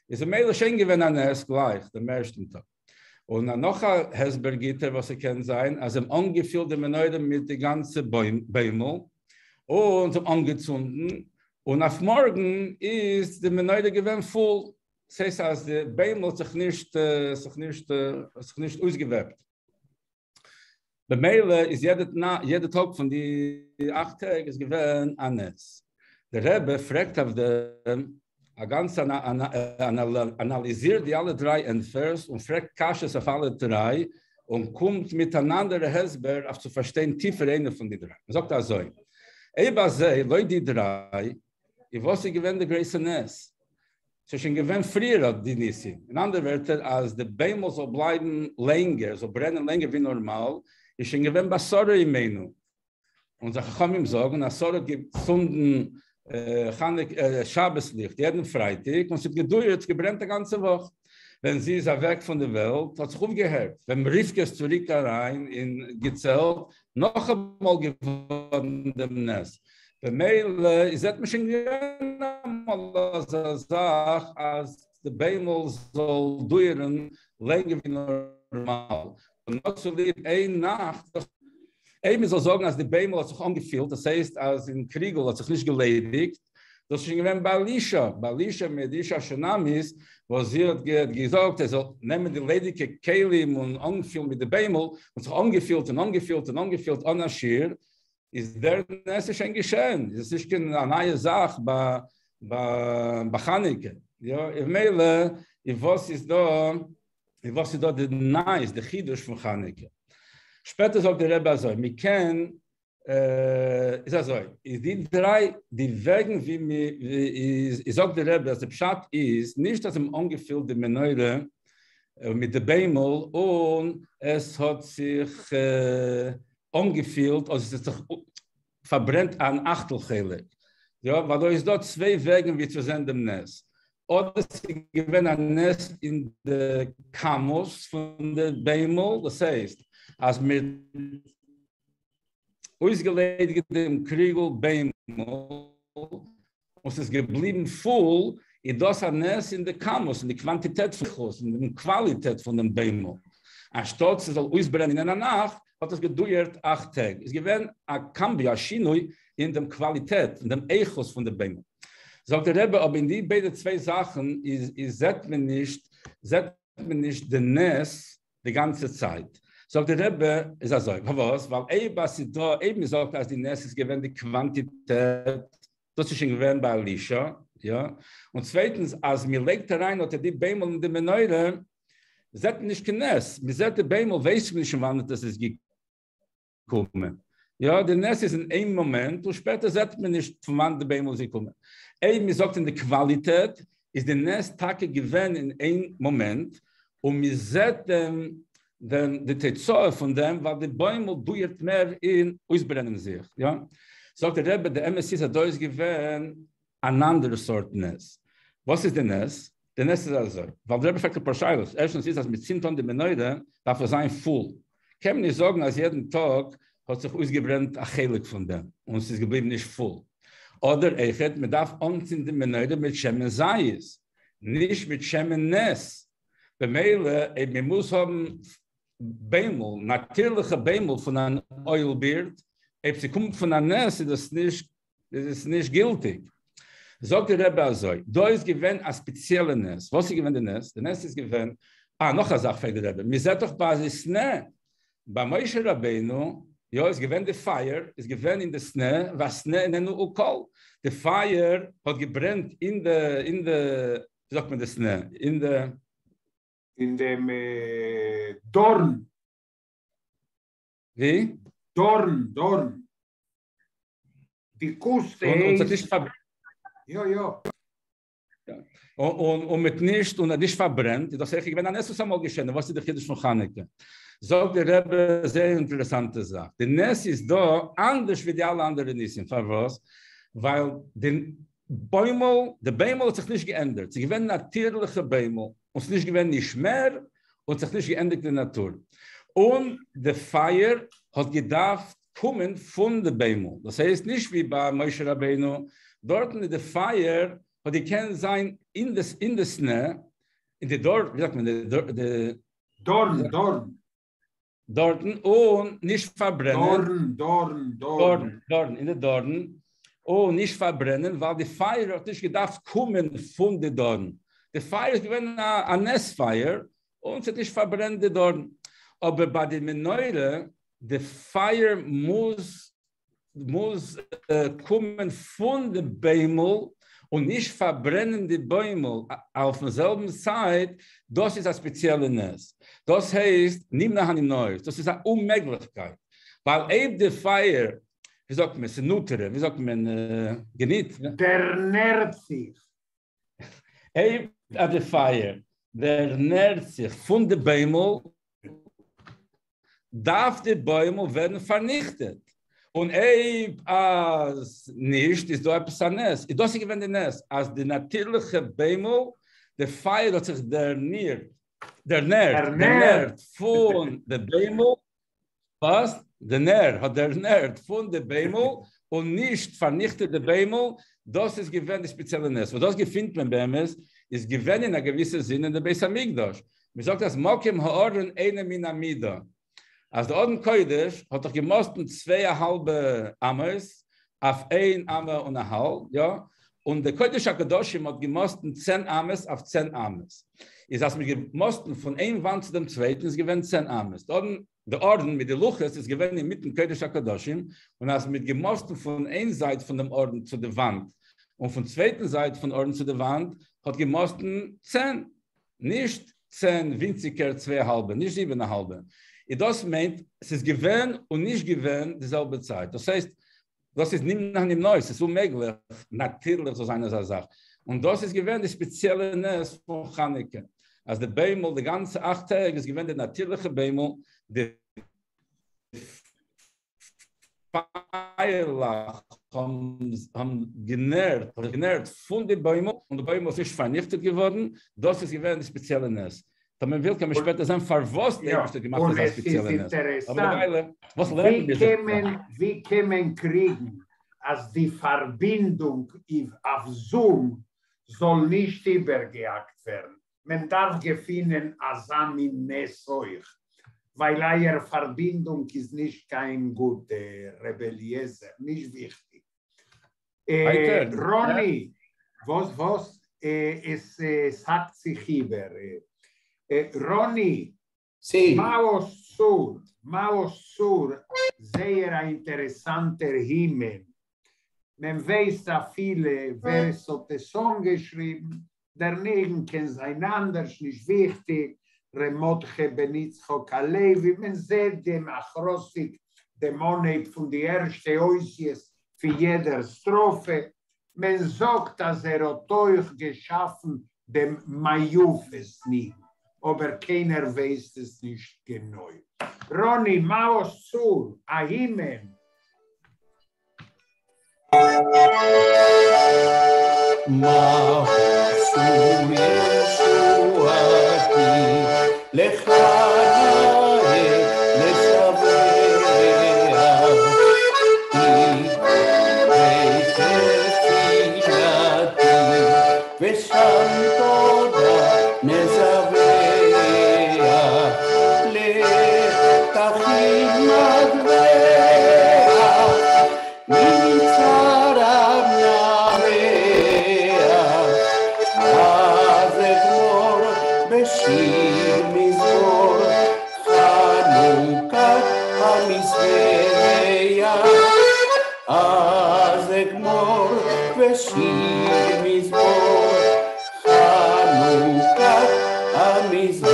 איז ממילא שוין געווען א נס גלייך דעם ערשטן טאג. און נאך א הסבר גיט ער וואס ס'קען זיין, אז זיי האבן אנגעפילט די מנורה מיט די גאנצע ביימל, און זיי האבן אנגעצונדן, און אויף מארגן איז די מנורה געווען פול, ס'הייסט אז די ביימל האט זיך נישט, זיך נישט, זיך נישט אויסגעוועפט. במילא איז יעדע טאג פון די אכט טעג איז געווען א נס. דער רבי פרעגט אויף דעם א גאנצע אנאליזירט די אלע דריי ענטפערס און פרעגט קשיות אויף אלע דריי און קומט מיט אן אנדערע הסבר אויף צו פארשטיין טיפער איינע פון די דריי. מען זאגט אזוי, אויב אזוי לויט די דריי איז וואס איז געווען די גרויסע נס? ס'איז שוין געווען פריער אט די ניסים. אין אנדערע ווערטער, אז די ביימל זאל בלייבן לענגער, זאל ברענען לענגער ווי נארמאל, איז שוין געווען ביי שרה אמנו. אונזערע חכמים זאגן אז שרה האט געצונדן חנוכה שבת ליכט יעדן פרייטאג, און ס'האט געדויערט, ס'האט געברענט א גאנצע וואך. ווען זי איז אוועק פון די וועלט האט זיך אויפגעהערט. ווען רבקה איז צוריק אריין אין געצעלט, נאכאמאל געווארן דעם נס. במילא איז זעט מען שוין געווען אמאל אזא זאך אז די ביימל זאל דויערן לענגער ווי נארמאל, און נאר צוליב איין נאכט, אויב מען זאל זאגן אז די ביימל האט זיך אנגעפילט, דאס הייסט אז אין קריגל האט זיך נישט געליידיגט, דאס איז שוין געווען ביי אלישע, ביי אלישע מיט די אשה השונמית, וואס זי האט געזאגט ער זאל נעמען די ליידיגע כלים און אנפילן מיט די ביימל, און זיך אנגעפילט און אנגעפילט און אנגעפילט אן א שיעור, איז דער נס איז שוין געשען, איז עס נישט קיין א נייע זאך ביי חנוכה, יא, און ממילא איז וואס איז דא, איז וואס איז דא די נייעס, די חידוש פון חנוכה? שפעטער זאגט דער רבי אזוי, מען קען, איז אזוי, איז די דריי, די וועגן ווי מען, איז זאגט דער רבי אז די פשט איז נישט אז זיי האבן אנגעפילט די מנורה מיט די ביימל און עס האט זיך אנגעפילט אדער עס האט זיך פארברענט אן אכטל חלק, יא, ווייל דא איז דא צוויי וועגן ווי צו זען דעם נס, אדער ס'איז געווען א נס אין די כמות פון די ביימל, דאס הייסט אז מ'האט אויסגעליידיגט דעם קריגל ביימל און ס'איז געבליבן פול, איז דאס א נס אין די כמות, אין די קוואנטיטעט פון איכות, אין דעם קוואליטעט פון דעם ביימל. אנשטאט ס'זאל אויסברענען אין א נאכט, האט עס געדויערט 8 טעג. איז געווען א קאמבי, א שינוי אין דעם קוואליטעט, אין דעם איכות פון דעם ביימל. זאגט דער רבי, אבער אין די ביידע צוויי זאכן איז זעט מען נישט די נס די גאנצע צייט. זאגט דער רבי, איז אזוי, פארוואס? ווייל אויב אז ס'איז דא, אויב מען זאגט אז די נס איז געווען די קוואנטיטעט, דאס איז שוין געווען ביי אלישע, יא? און צווייטנס, אז מען לייגט אריין אט די ביימל אין די מנורה, זעט מען נישט קיין נס. מען זעט די ביימל, ווייסט מען נישט פון וואנעט דאס איז געקומען. יא, די נס איז אין איין מאמענט, און שפעטער זעט מען נישט פון וואנעט די ביימל איז געקומען. אויב מען זאגט אין די קוואליטעט, איז די נס טאקע געווען אין איין מאמענט, און מען זעט די תוצאה פון דעם, ווייל די ביימל דויערט מער אין אויסברענען זיך, יא? זאגט דער רבי, די אמת איז אז דא איז געווען אן אנדערע סארט נס. וואס איז די נס? די נס איז אזוי, ווייל דער רבי פרעגט אפאר שאלות. ערשטנס איז אז מען צינדט אן די מנורה, דארף עס זיין פול. קען מען נישט זאגן אז יעדן טאג האט זיך אויסגעברענט א חלק פון דעם, און עס איז געבליבן נישט פול. אדער אויכעט, מען דארף אנצינדן די מנורה מיט שמן זית, נישט מיט שמן נס. במילא, אויב מען מוז האבן ביימל, נאטירליכע ביימל פון אן oil beard, אויב ס'קומט פון א נס, איז עס נישט גילטיג. זאגט דער רבי אזוי, דא איז געווען א ספעציעלע נס. וואס איז געווען די נס? די נס איז געווען, נאך א זאך פרעגט דער רבי, מען זעט דאך ביי די סנה, ביי משה רבינו, יא, איז געווען די פייער, איז געווען אין די סנה, והסנה איננו אוכל. די פייער האט געברענט אין די, ווי זאגט מען די סנה? אין די אין דעם דארן. ווי? דארן, דארן. די קוסטע און ס'האט נישט פארברענט. יא. און מיט נישט, און האט נישט פארברענט, איז דאס אויך געווען א נס וואס אמאל געשען. וואס איז דער חידוש פון חנוכה? זאגט דער רבי, זייער אינטערעסאנטע זאך. די נס איז דא אנדערש ווי די אלע אנדערע ניסים. פארוואס? ווייל די ביימל האט זיך נישט געענדערט. ס'איז געווען נאטירליכע ביימל, און ס'איז נישט געווען נישט מער, און זיך נישט געענדיגט די נאטור. און די פייער האט געדארפט קומען פון די ביימל. דאס הייסט נישט ווי ביי משה רבינו, דארטן איז די פייער האט געקענט זיין אין די סנה, אין די דארט, ווי זאגט מען, די דארן, דארן. דארטן און נישט פארברענען. דארן, דארן, דארן. דארן, דארן, אין די דארן. און נישט פארברענען, ווייל די פייער האט נישט געדארפט קומען פון די דארן. די פייער איז געווען א נס פייער, און ס'האט נישט פארברענט די דארן. אבער ביי די מנורה, די פייער מוז קומען פון די ביימל און נישט פארברענען די ביימל אויפן זעלבן צייט, דאס איז א ספעציעלע נס. דאס הייסט נמנע הנמנעות, דאס איז א אוממעגליכקייט. ווייל אויב די פייער, ווי זאגט מען, ס'נוטרה, ווי זאגט מען, געניט? דערנערט זיך. אויב די פייער דערנערט זיך פון די ביימל, דארף די ביימל ווערן פארניכטעט. און אויב אז נישט, איז דא עפעס א נס. איז דאס איז געווען די נס, אז די נאטירליכע ביימל, די פייער האט זיך דערנירט, דערנערט, דערנערט פון די ביימל, וואס? די נער האט דערנערט פון די ביימל און נישט פארניכטעט די ביימל, דאס איז געווען די ספעציעלע נס. וואס דאס געפינט מען באמת, איז געווען אין א געוויסע זין אין די בית המקדש. מען זאגט אז מקום הארון אינו מן המידה. אז די ארון קודש האט דאך געמאסטן 2.5 אמות אויף 1.5 אמה, יא? און די קודש הקדשים האט געמאסטן 10 אמות אויף 10 אמות. איז אז מ'האט געמאסטן פון איין וואנט צו דעם צווייטן איז געווען 10 אמות. די ארון מיט די לוחות איז געווען אינמיטן קודש הקדשים, און אז מ'האט געמאסטן פון איין זייט פון דעם ארון צו די וואנט, און פון צווייטן זייט פון ארון צו די וואנט, האט געמאסטן 10, נישט 10 ווינציגער 2.5, נישט 7.5. און דאס מיינט, עס איז געווען און נישט געווען די זעלבע צייט. דאס הייסט, דאס איז נמנע הנמנעות, עס איז אוממעגליך, נאטירליך זאל זיין אזא זאך. און דאס איז געווען די ספעציעלע נס פון חנוכה. אז די ביימל, די גאנצע 8 טעג איז געווען די נאטירליכע ביימל, די פייערלעך. האבן גענערט, גענערט פון די בוימל, און די בוימל איז נישט פארניכטעט געווארן, דאס איז געווען די ספעציעלע נס. טאמער מען וויל קען מען שפעטער זען פארוואס די יא, אייבערשטער האט געמאכט און אזא עס איז ספעציעלע נס. אבער אינטערעסאנט, דערוויילע, וואס לערנען ווי מיר זיך קען דא? מען, ווי קען מען קריגן אז די פארבינדונג אויף זום זאל נישט איבערגעהאקט ווערן? מען דארף געפינען אזא מין נס אויך, ווייל אייער פארבינדונג איז נישט קיין גוטע, ר' אליעזר, נישט וויכטיג. ווייטער. רוני, וואס וואס? עס האקט זיך איבער. רוני, סי. מעוז צור, מעוז צור, זייער א אינטערעסאנטער הימען. מען ווייסט אפילו ווער עס האט עס אנגעשריבן, דער ניגון קען זיין אנדערש, נישט וויכטיג, ר' מרדכי בן יצחק הלוי, מען זעט דעם אכראסטיק, דעם אנהייב פון די ערשטע אותיות פון יעדער סטראפע, מען זאגט אז ער האט אויך געשאפן דעם מה יפית ניגון, אבער קיינער ווייסט עס נישט גענוי. רוני, מעוז צור, א הימען. מעוז צור ישועתי, לך נאה לשבח. תפילתי, ושם תודה נזבח. לתכין מטבח, מצרה נבח. אז אגמור בשיר מזמור, חנוכת המזבח. אז אגמור בשיר מזמור, חנוכת המזבח.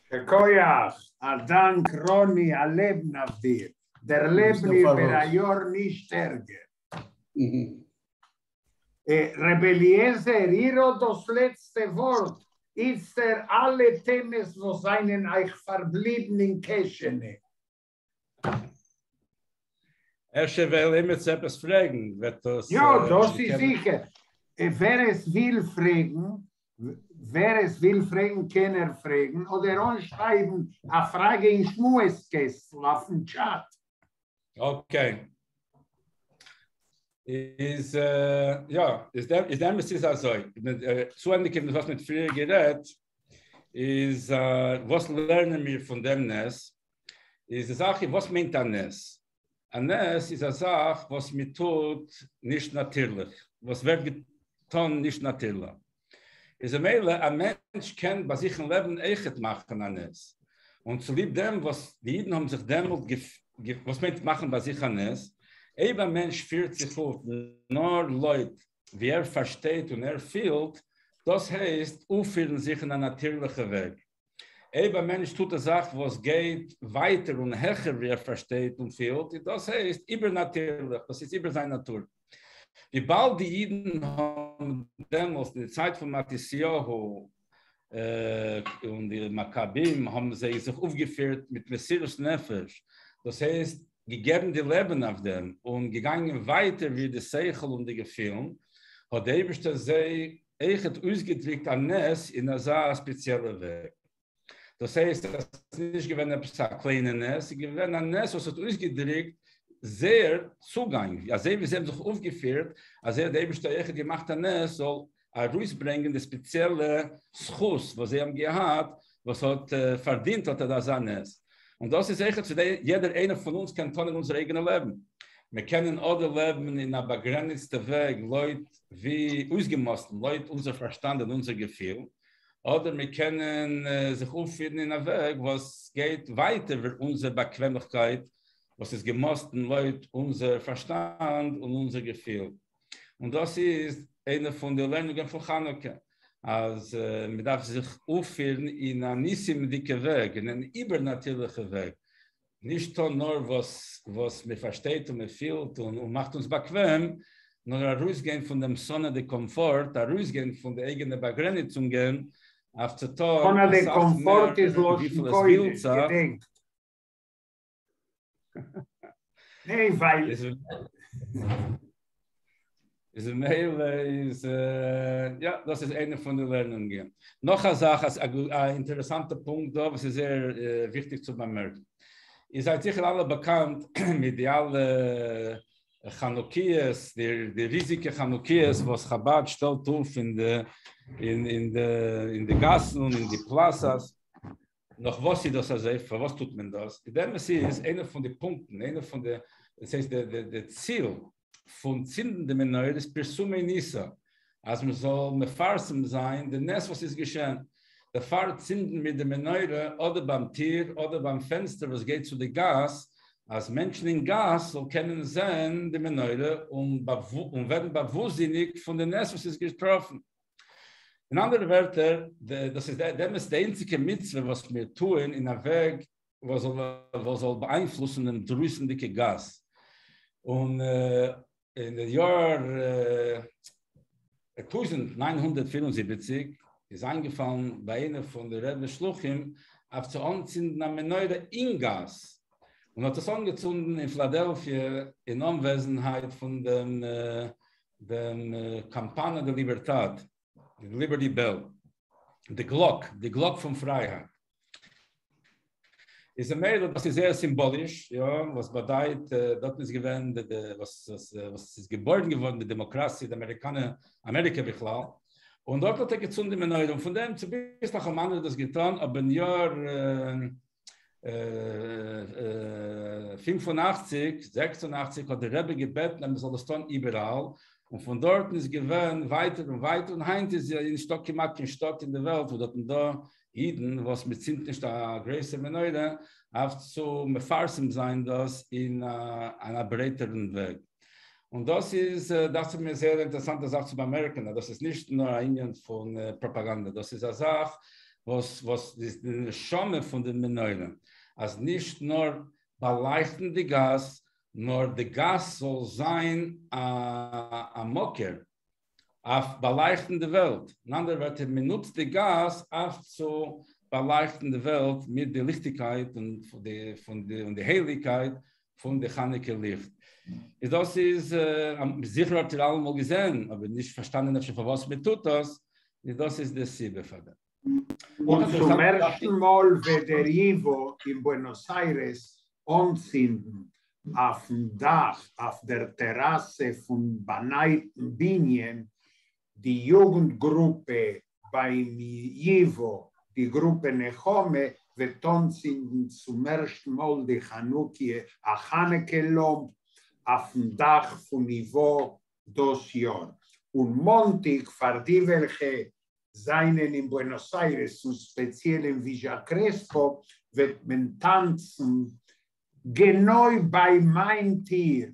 שכויח, א דאנק רוני, א לעבן אויף דיר. דער לעבן איבער א יאר נישט ערגער. ר' אליעזר, איר האט דאס לעצטע ווארט, איצטער אלע טעמעס וואס זענען אייך פארבליבן אין קעשענע. אפשר וויל עמיצער עפעס פרעגן, וועט דאס יא, דאס איז זיכער. ווער עס וויל פרעגן, ווער עס וויל פרעגן קען ער פרעגן, אדער אנשרייבן א פראגע אין שמועס קעסטל אויפן טשאט. אקעי. איז יא, איז דער איז דער אמת איז אזוי, צוענדיגן וואס מ'האט פריער גערעדט, איז וואס לערנען מיר פון דעם נס? איז די זאך איז וואס מיינט א נס? א נס איז א זאך וואס מען טוט נישט נאטירליך, וואס ווערט געטון נישט נאטירליך. איז ממילא א מענטש קען ביי זיך אין לעבן אויכעט מאכן א נס, און צוליב דעם וואס די אידן האבן זיך דעמאלט וואס מיינט מאכן ביי זיך א נס? אויב א מענטש פירט זיך אויף נאר לויט ווי ער פארשטייט און ער פילט, דאס הייסט אויפפירן זיך אין א נאטירליכע וועג. אויב א מענטש טוט א זאך וואס גייט ווייטער און העכער ווי ער פארשטייט און פילט, איז דאס הייסט איבערנאטירליך, דאס איז איבער זיין נאטור. וויבאלד די אידן האבן דעמאלסט אין די צייט פון מתתיהו און די מכבים האבן זיי זיך אויפגעפירט מיט מסירות נפש, דאס הייסט געגעבן די לעבן אויף דעם און געגאנגען ווייטער ווי די שכל און די געפילן, האט די אייבערשטער זיי אויכעט אויסגעדריקט א נס אין אזא ספעציעלע וועג. דאס הייסט אז עס איז נישט געווען עפעס א קליינע נס, עס איז געווען א נס וואס האט אויסגעדריקט זייער צוגאנג, אזוי ווי זיי האבן זיך אויפגעפירט, אזוי האט דער אייבערשטער אויכעט געמאכט א נס זאל ארויסברענגען די ספעציעלע זכות וואס זיי האבן געהאט, וואס האט פארדינט אט אזא נס. און דאס איז אויכעט צו יעדער איינער פון אונז קען טון אין אונזער אייגענע לעבן. מיר קענען אדער לעבן אין א באגרעניצטע וועג לויט ווי אויסגעמאסטן לויט אונזער פארשטאנד און אונזער געפיל, אדער מיר קענען זיך אויפפירן אין א וועג וואס גייט ווייטער ווי אונזער באקוועמליכקייט וואס איז געמאסטן לויט אונזער פארשטאנד און אונזער געפיל. און דאס איז איינע פון די לערנונגען פון חנוכה, אז מען דארף זיך אויפפירן אין א ניסימ'דיגע וועג, אין אן איבערנאטירליכע וועג, נישט טון נאר וואס וואס מען פארשטייט און מען פילט און מאכט אונז באקוועם, נאר ארויסגיין פון דעם זאנע דע קאמפארט, ארויסגיין פון די אייגענע באגרעניצונגען, אויף צו טון זאנע דע אסאך קאמפארט מער איז לשון וויפיל עס ווילט קודש, זיך. געדענקט. ניין, ווייל. איז ממילא איז יא, דאס איז איינע פון די לערנונגען. נאך א זאך, א אינטערעסאנטע פונקט דא וואס איז זייער וויכטיג צו באמערקן. איר זייט זיכער אלע באקאנט מיט די אלע חנוכיות, די ריזיגע חנוכיות וואס חבד שטעלט אויף אין די אין די אין די גאסן און אין די פלאזאס. נאך וואס איז דאס אזוי? פארוואס טוט מען דאס? די אמת איז, איינע פון די פונקטן, איינע פון די, דאס הייסט די ציל פון צינדן די מנורה איז פרסומי ניסא, אז מען זאל מפרסם זיין די נס וואס איז געשען. דערפאר צינדן מיר די מנורה אדער ביים טיר אדער ביים פענסטער וואס גייט צו די גאס, אז מענטשן אין גאס זאל קענען זען די מנורה און ווערן באוואוסטזיניג פון די נס וואס איז געטראפן. אין אנדערע ווערטער, דאס איז באמת די איינציגע מצוה וואס מיר טוען אין א וועג וואס זאל באאיינפלוסן דעם דרויסנדיגע גאס. און אין די יאר 1974 איז איינגעפאלן ביי איינע פון די רבי'ס שלוחים אויף צו אנצינדן א מנורה אין גאס, און האט עס אנגעצונדן אין פילאדעלפיע אין אנוועזנהייט פון דעם דעם Campana de Libertad, די Liberty Bell, די גלאק, די גלאק פון פרייהייט. איז ממילא דאס איז זייער סימבאליש, יא, וואס באדייט, דארטן איז געווען די די וואס וואס איז געבוירן געווארן די דעמאקראסיע, די אמעריקאנע, אמעריקע בכלל, און דארט האט ער געצונדן די מנורה, און פון דעם צוביסלעך האבן אנדערע דאס געטאן, אבער אין יאר 85, 86 האט דער רבי געבעטן אז מען זאל דאס טון איבעראל, און פון דארטן איז געווען ווייטער און ווייטער, און היינט איז נישטא כמעט קיין שטאט אין די וועלט וואו דארטן דא אידן וואס מען צינדט נישט א גרויסע מנורה אויף צו מפרסם זיין דאס אין א ברייטערן וועג. און דאס איז דאכט זיך מיר זייער אינטערעסאנטע זאך צו באמערקן אז דאס איז נישט נאר א ענין פון פראפאגאנדע, דאס איז א זאך וואס וואס איז די נשמה פון די מנורה, אז נישט נאר באלייכטן די גאס, נאר די גאס זאל זיין א מקור אויף באלייכטן די וועלט, אין אנדערע ווערטער מען נוצט די גאס אויף צו באלייכטן די וועלט מיט די ליכטיגקייט און די פון די און די הייליגקייט פון די חנוכה ליכט. איז דאס איז זיכער האט איר אלעמאל געזען אבער נישט פארשטאנען אפשר פארוואס מען טוט דאס, איז דאס איז די סיבה פאר דעם. און צום ערשטן מאל וועט דער ייוואו אין בוענאס איירעס אנצינדן אויפן דאך אויף דער טעראסע פון באנייטן בנין די יוגנט גרופע ביים ייוואו, די גרופע נחמה וועט אנצינדן צום ערשטן מאל די חנוכיה, א חנוכה לאמפ אויפן דאך פון ייוואו דאס יאר. און מאנטיג פאר די וועלכע זיינען אין בוענאס איירעס און ספעציעל אין וויזשא קרעספא וועט מען טאנצן גענוי ביי מיין טיר,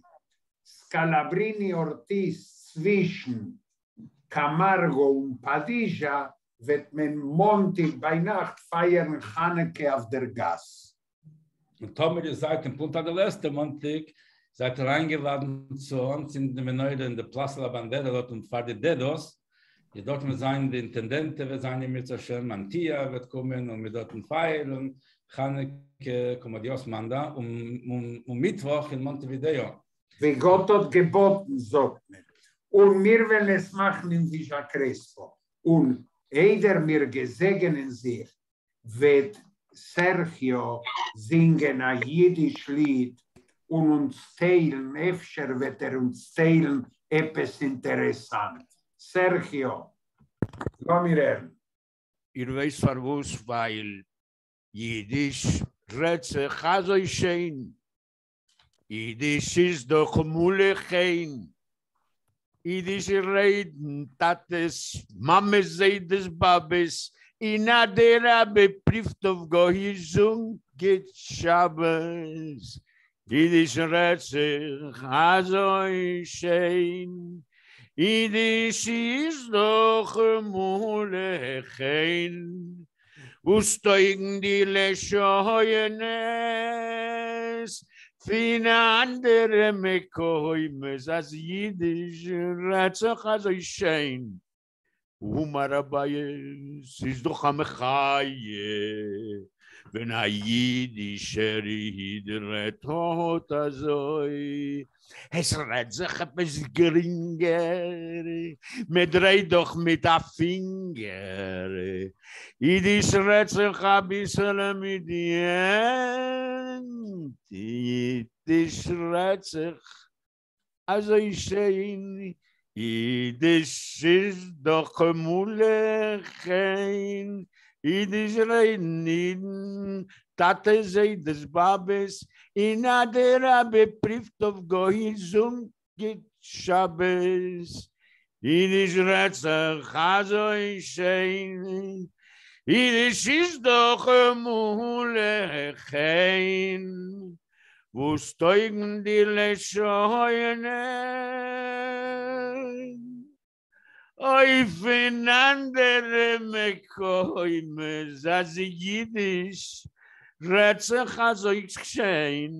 סקאלאבריני אורטיז צווישן קאמארגא און פאדיזשא וועט מען מאנטיג ביינאכט פייערן חנוכה אויף דער גאס. און טאמער איר זייט אין פונטא דעל עסטע מאנטיג, זייט איר איינגעלאדן צו אנצינדן די מנורה אין די פלאסא לא באנדערא דארטן פאר די דעדאס, איז דארטן וועט זיין די אינטענדענטע וועט זיין אם ירצה השם מאנטיא וועט קומען און מ'וועט דארטן פייערן חנוכה כמו דיאס מאנדא און מיטוואך אין מאנטעווידעא. ווי גאט האט געבאטן זאגט מען, און מיר וועלן עס מאכן אין וויזשא קרעספא, און איידער מיר געזעגענען זיך וועט סערחיאו זינגען א אידיש ליד און אונז טיילן, אפשר וועט ער אונז טיילן עפעס אינטערעסאנט. סערחיאו, לאמיר הערן. איר ווייסט פארוואס? ווייל אידיש רעדט זיך אזוי שיין, אידיש איז דאך מלא חן, אידיש רעדן טאטעס, מאמעס, זיידעס, באבעס, און אדרבה פריווט אויף גויאיש זאגן גוט שבת, אידיש רעדט זיך אזוי שיין, אידיש איז דאך מלא חן, וואס טויגן די לשונות פון אנדערע מקומות אז אידיש רעדט זיך אזוי שיין? אמר אביי, ס'איז דאך א מחיה. ווען אַ ייִדישער ייִד רעדט אָט אַזוי, עס רעדט זיך עפּעס גרינגער, מע דרייט דאָך מיט אַ פֿינגער. ייִדיש רעדט זיך אַ ביסעלע מיט די הענט, ייִדיש רעדט זיך אַזוי שיין, ייִדיש איז דאָך מלא חן, ייִדיש רעדן ייִדן, טאַטעס, זיידעס, באַבעס, און אַדרבה, פּרוּווט אויף גוייִש און גוט שבת. ייִדיש רעדט זיך אַזוי שיין, ייִדיש איז דאָך מלא חן. וואָס טויגן די לשונות אויף אין אַנדערע מקומות, אַז ייִדיש רעדט זיך אַזוי שיין,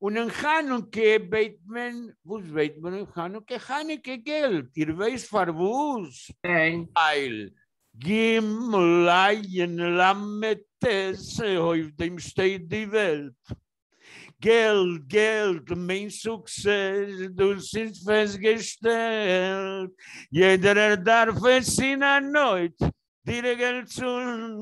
און אין חנוכּה בעט מען, וואָס בעט מען אין חנוכּה? חנוכּה געלט. איר ווייסט פֿאַר וואָס? ניין. ווײַל גימל עין למד טית, אויף דעם שטייט די וועלט. געלט, געלט, מיינט סוקסעס, דאס איז פעסטגעשטעלט. יעדערער דארף עס אין א נויט, דיר געלט צאלן,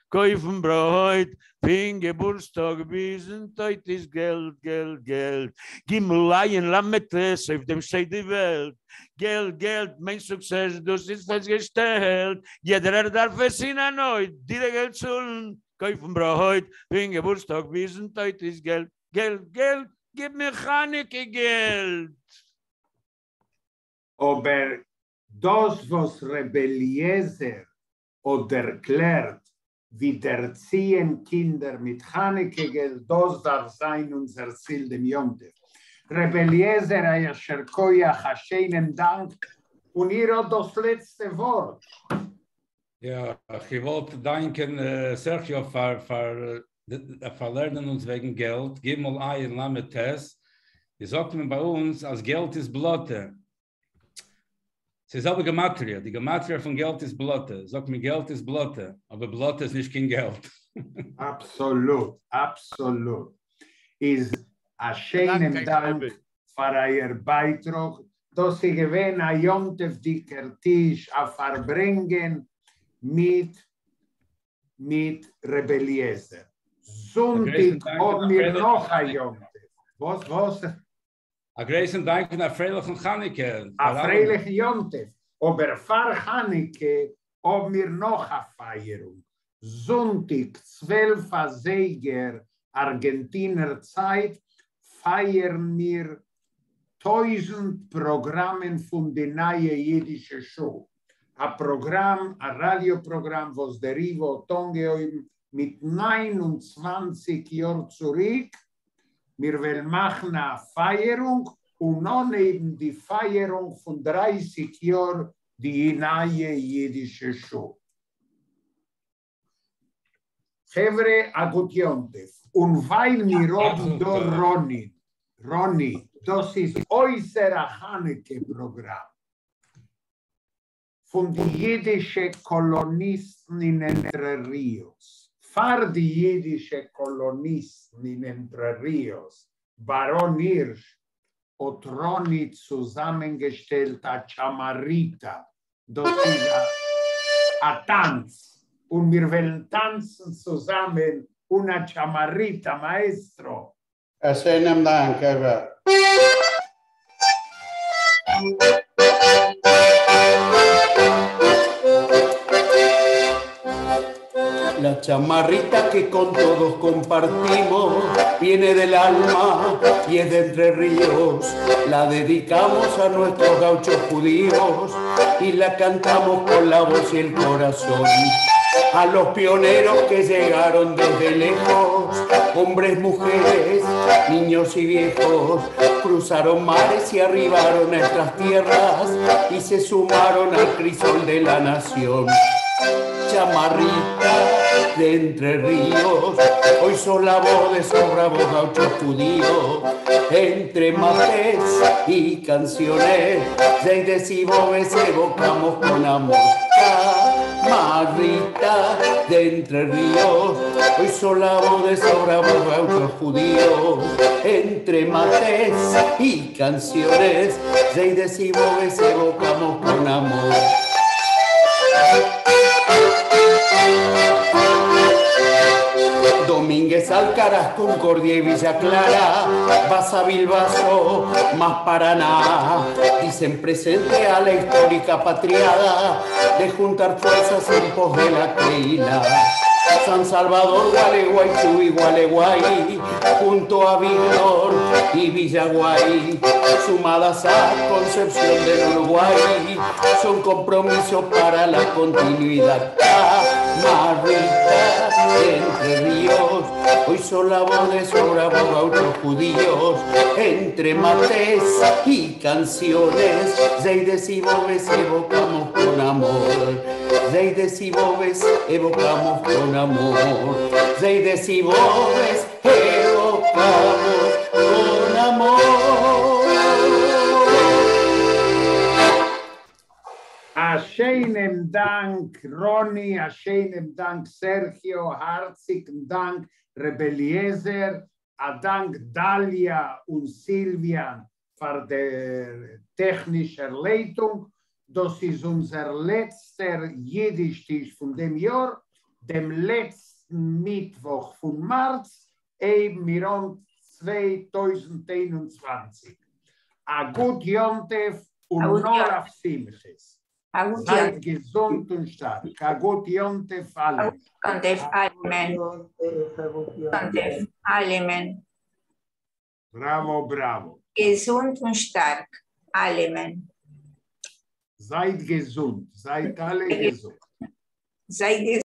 קויפן ברויט, פון געבורטסטאג ביזן טויט איז געלט, געלט, געלט. גימל עין למד טית, אויף דעם שטייט די וועלט. געלט, געלט, מיינט סוקסעס, דאס איז פעסטגעשטעלט. יעדערער דארף עס אין א נויט, דיר געלט צאלן, קויפן ברויט, פון געבורטסטאג ביזן טויט איז געלט, געלט, געלט, גיב מיר חנוכה געלט! אבער דאס וואס ר' אליעזר האט דערקלערט ווי דערציען קינדער מיט חנוכה געלט, דאס דארף זיין אונזער ציל דעם יום טוב. ר' אליעזר א יישר כח, א שיינעם דאנק, און איר האט דאס לעצטע ווארט. יא, איך געוואלט דאנקען סערחיו פאר פאר פאר לערנען אונז וועגן געלט, ג ע' ל' ט', ווי זאגט מען ביי אונז אז געלט איז בלאטע, ס'איז זעלבע גמטריא, די גמטריא פון געלט איז בלאטע, זאגט מען געלט איז בלאטע, אבער בלאטע איז נישט קיין געלט. אבסאלוט, אבסאלוט. איז א שיינעם דאנק פאר אייער בייטראג, דאס איז געווען א יום טוב'דיגער טיש א פארברענגען מיט מיט ר' אליעזר. זונטאג האבן מיר נאך א יום טוב. וואס וואס? א גרויסן דאנק און א פרייליכן חנוכה. א פרייליכן יום טוב, אבער פאר חנוכה האבן מיר נאך א פייערונג, זונטאג 12 אזייגער ארגענטינער צייט פייערן מיר טויזנט פראגראמען פון די נייע אידישע שעה, א פראגראם, א ראדיא פראגראם וואס דער ייווא האט אנגעהויבן מיט 29 יאר צוריק, מיר וועלן מאכן א פייערונג און אנהייבן די פייערונג פון 30 יאר די נייע אידישע שעה. חברה, א גוט יום טוב. און ווייל מיר האבן דא רוני, רוני, דאס איז אויסער א חנוכה פראגראם פון די אידישע קאלאניסטן אין ענטרע ריאוס. פאר די אידישע קאלאניסטן אין ענטרע ריאוס, באראן הירש האט רוני צוזאמענגעשטעלט א טשאמאריטא, דאס איז א טאנץ, און מיר וועלן טאנצן צוזאמען און א טשאמאריטא, מאעסטרא. א שיינעם דאנק, חברה. La chamarrita que con todos compartimos viene del alma y es de Entre Ríos. La dedicamos a nuestros gauchos judíos y la cantamos con la voz y el corazón. A los pioneros que llegaron desde lejos, hombres, mujeres, niños y viejos, cruzaron mares y arribaron a nuestras tierras y se sumaron al crisol de la nación. Chamarrita de Entre Ríos, hoy sos la voz de esos bravos gauchos judíos, entre mates y canciones, desde y bobes evocamos con amor. Marrita de Entre Ríos, hoy solavo de sobramos gauchos judíos, entre mates y canciones, zeides y bobes evocamos con amor. Domínguez, Alcaraz, Concordia y Villa Clara, vas a Bilbaso, más Paraná. Dicen presente a la histórica patriada de juntar fuerzas en pos de la Keila. San Salvador, Gualeguaychú y Gualeguay, junto a Víctor y Villaguay, sumadas a Concepción del Uruguay, son compromisos para la continuidad. Marrita de Entre Ríos, hoy sola voz de sobra gauchos judíos, entre mates y canciones, zeides y bobes evocamos con amor, zeides y bobes evocamos con amor, zeides y bobes evocamos con amor. אַ שיינעם דאַנק, Ronny, אַ שיינעם דאַנק, Sergio, האַרציקן דאַנק, רב אליעזר, אַ דאַנק Dalia און Silvia פֿאַר דער טעכנישער לייטונג. דאָס איז אונדזער לעצטער ייִדיש-טיש פֿון דעם יאָר, דעם לעצטן מיטוואָך פֿון מאַרץ, הייבן מיר אָן 2021. אַ גוט יום־טובֿ און אַ גוט נאָר יום. אויף שׂימחות. אַ גוט זײַט יום. געזונט און שטאַרק. אַ גוט יום־טובֿ אַלע. יום־טובֿ, אַלעמען. יום־טובֿ, אַלעמען. בראַוואָ, בראַוואָ. געזונט און שטאַרק, אַלעמען. זײַט געזונט, זײַט אַלע געזונט. זײַט געזונט.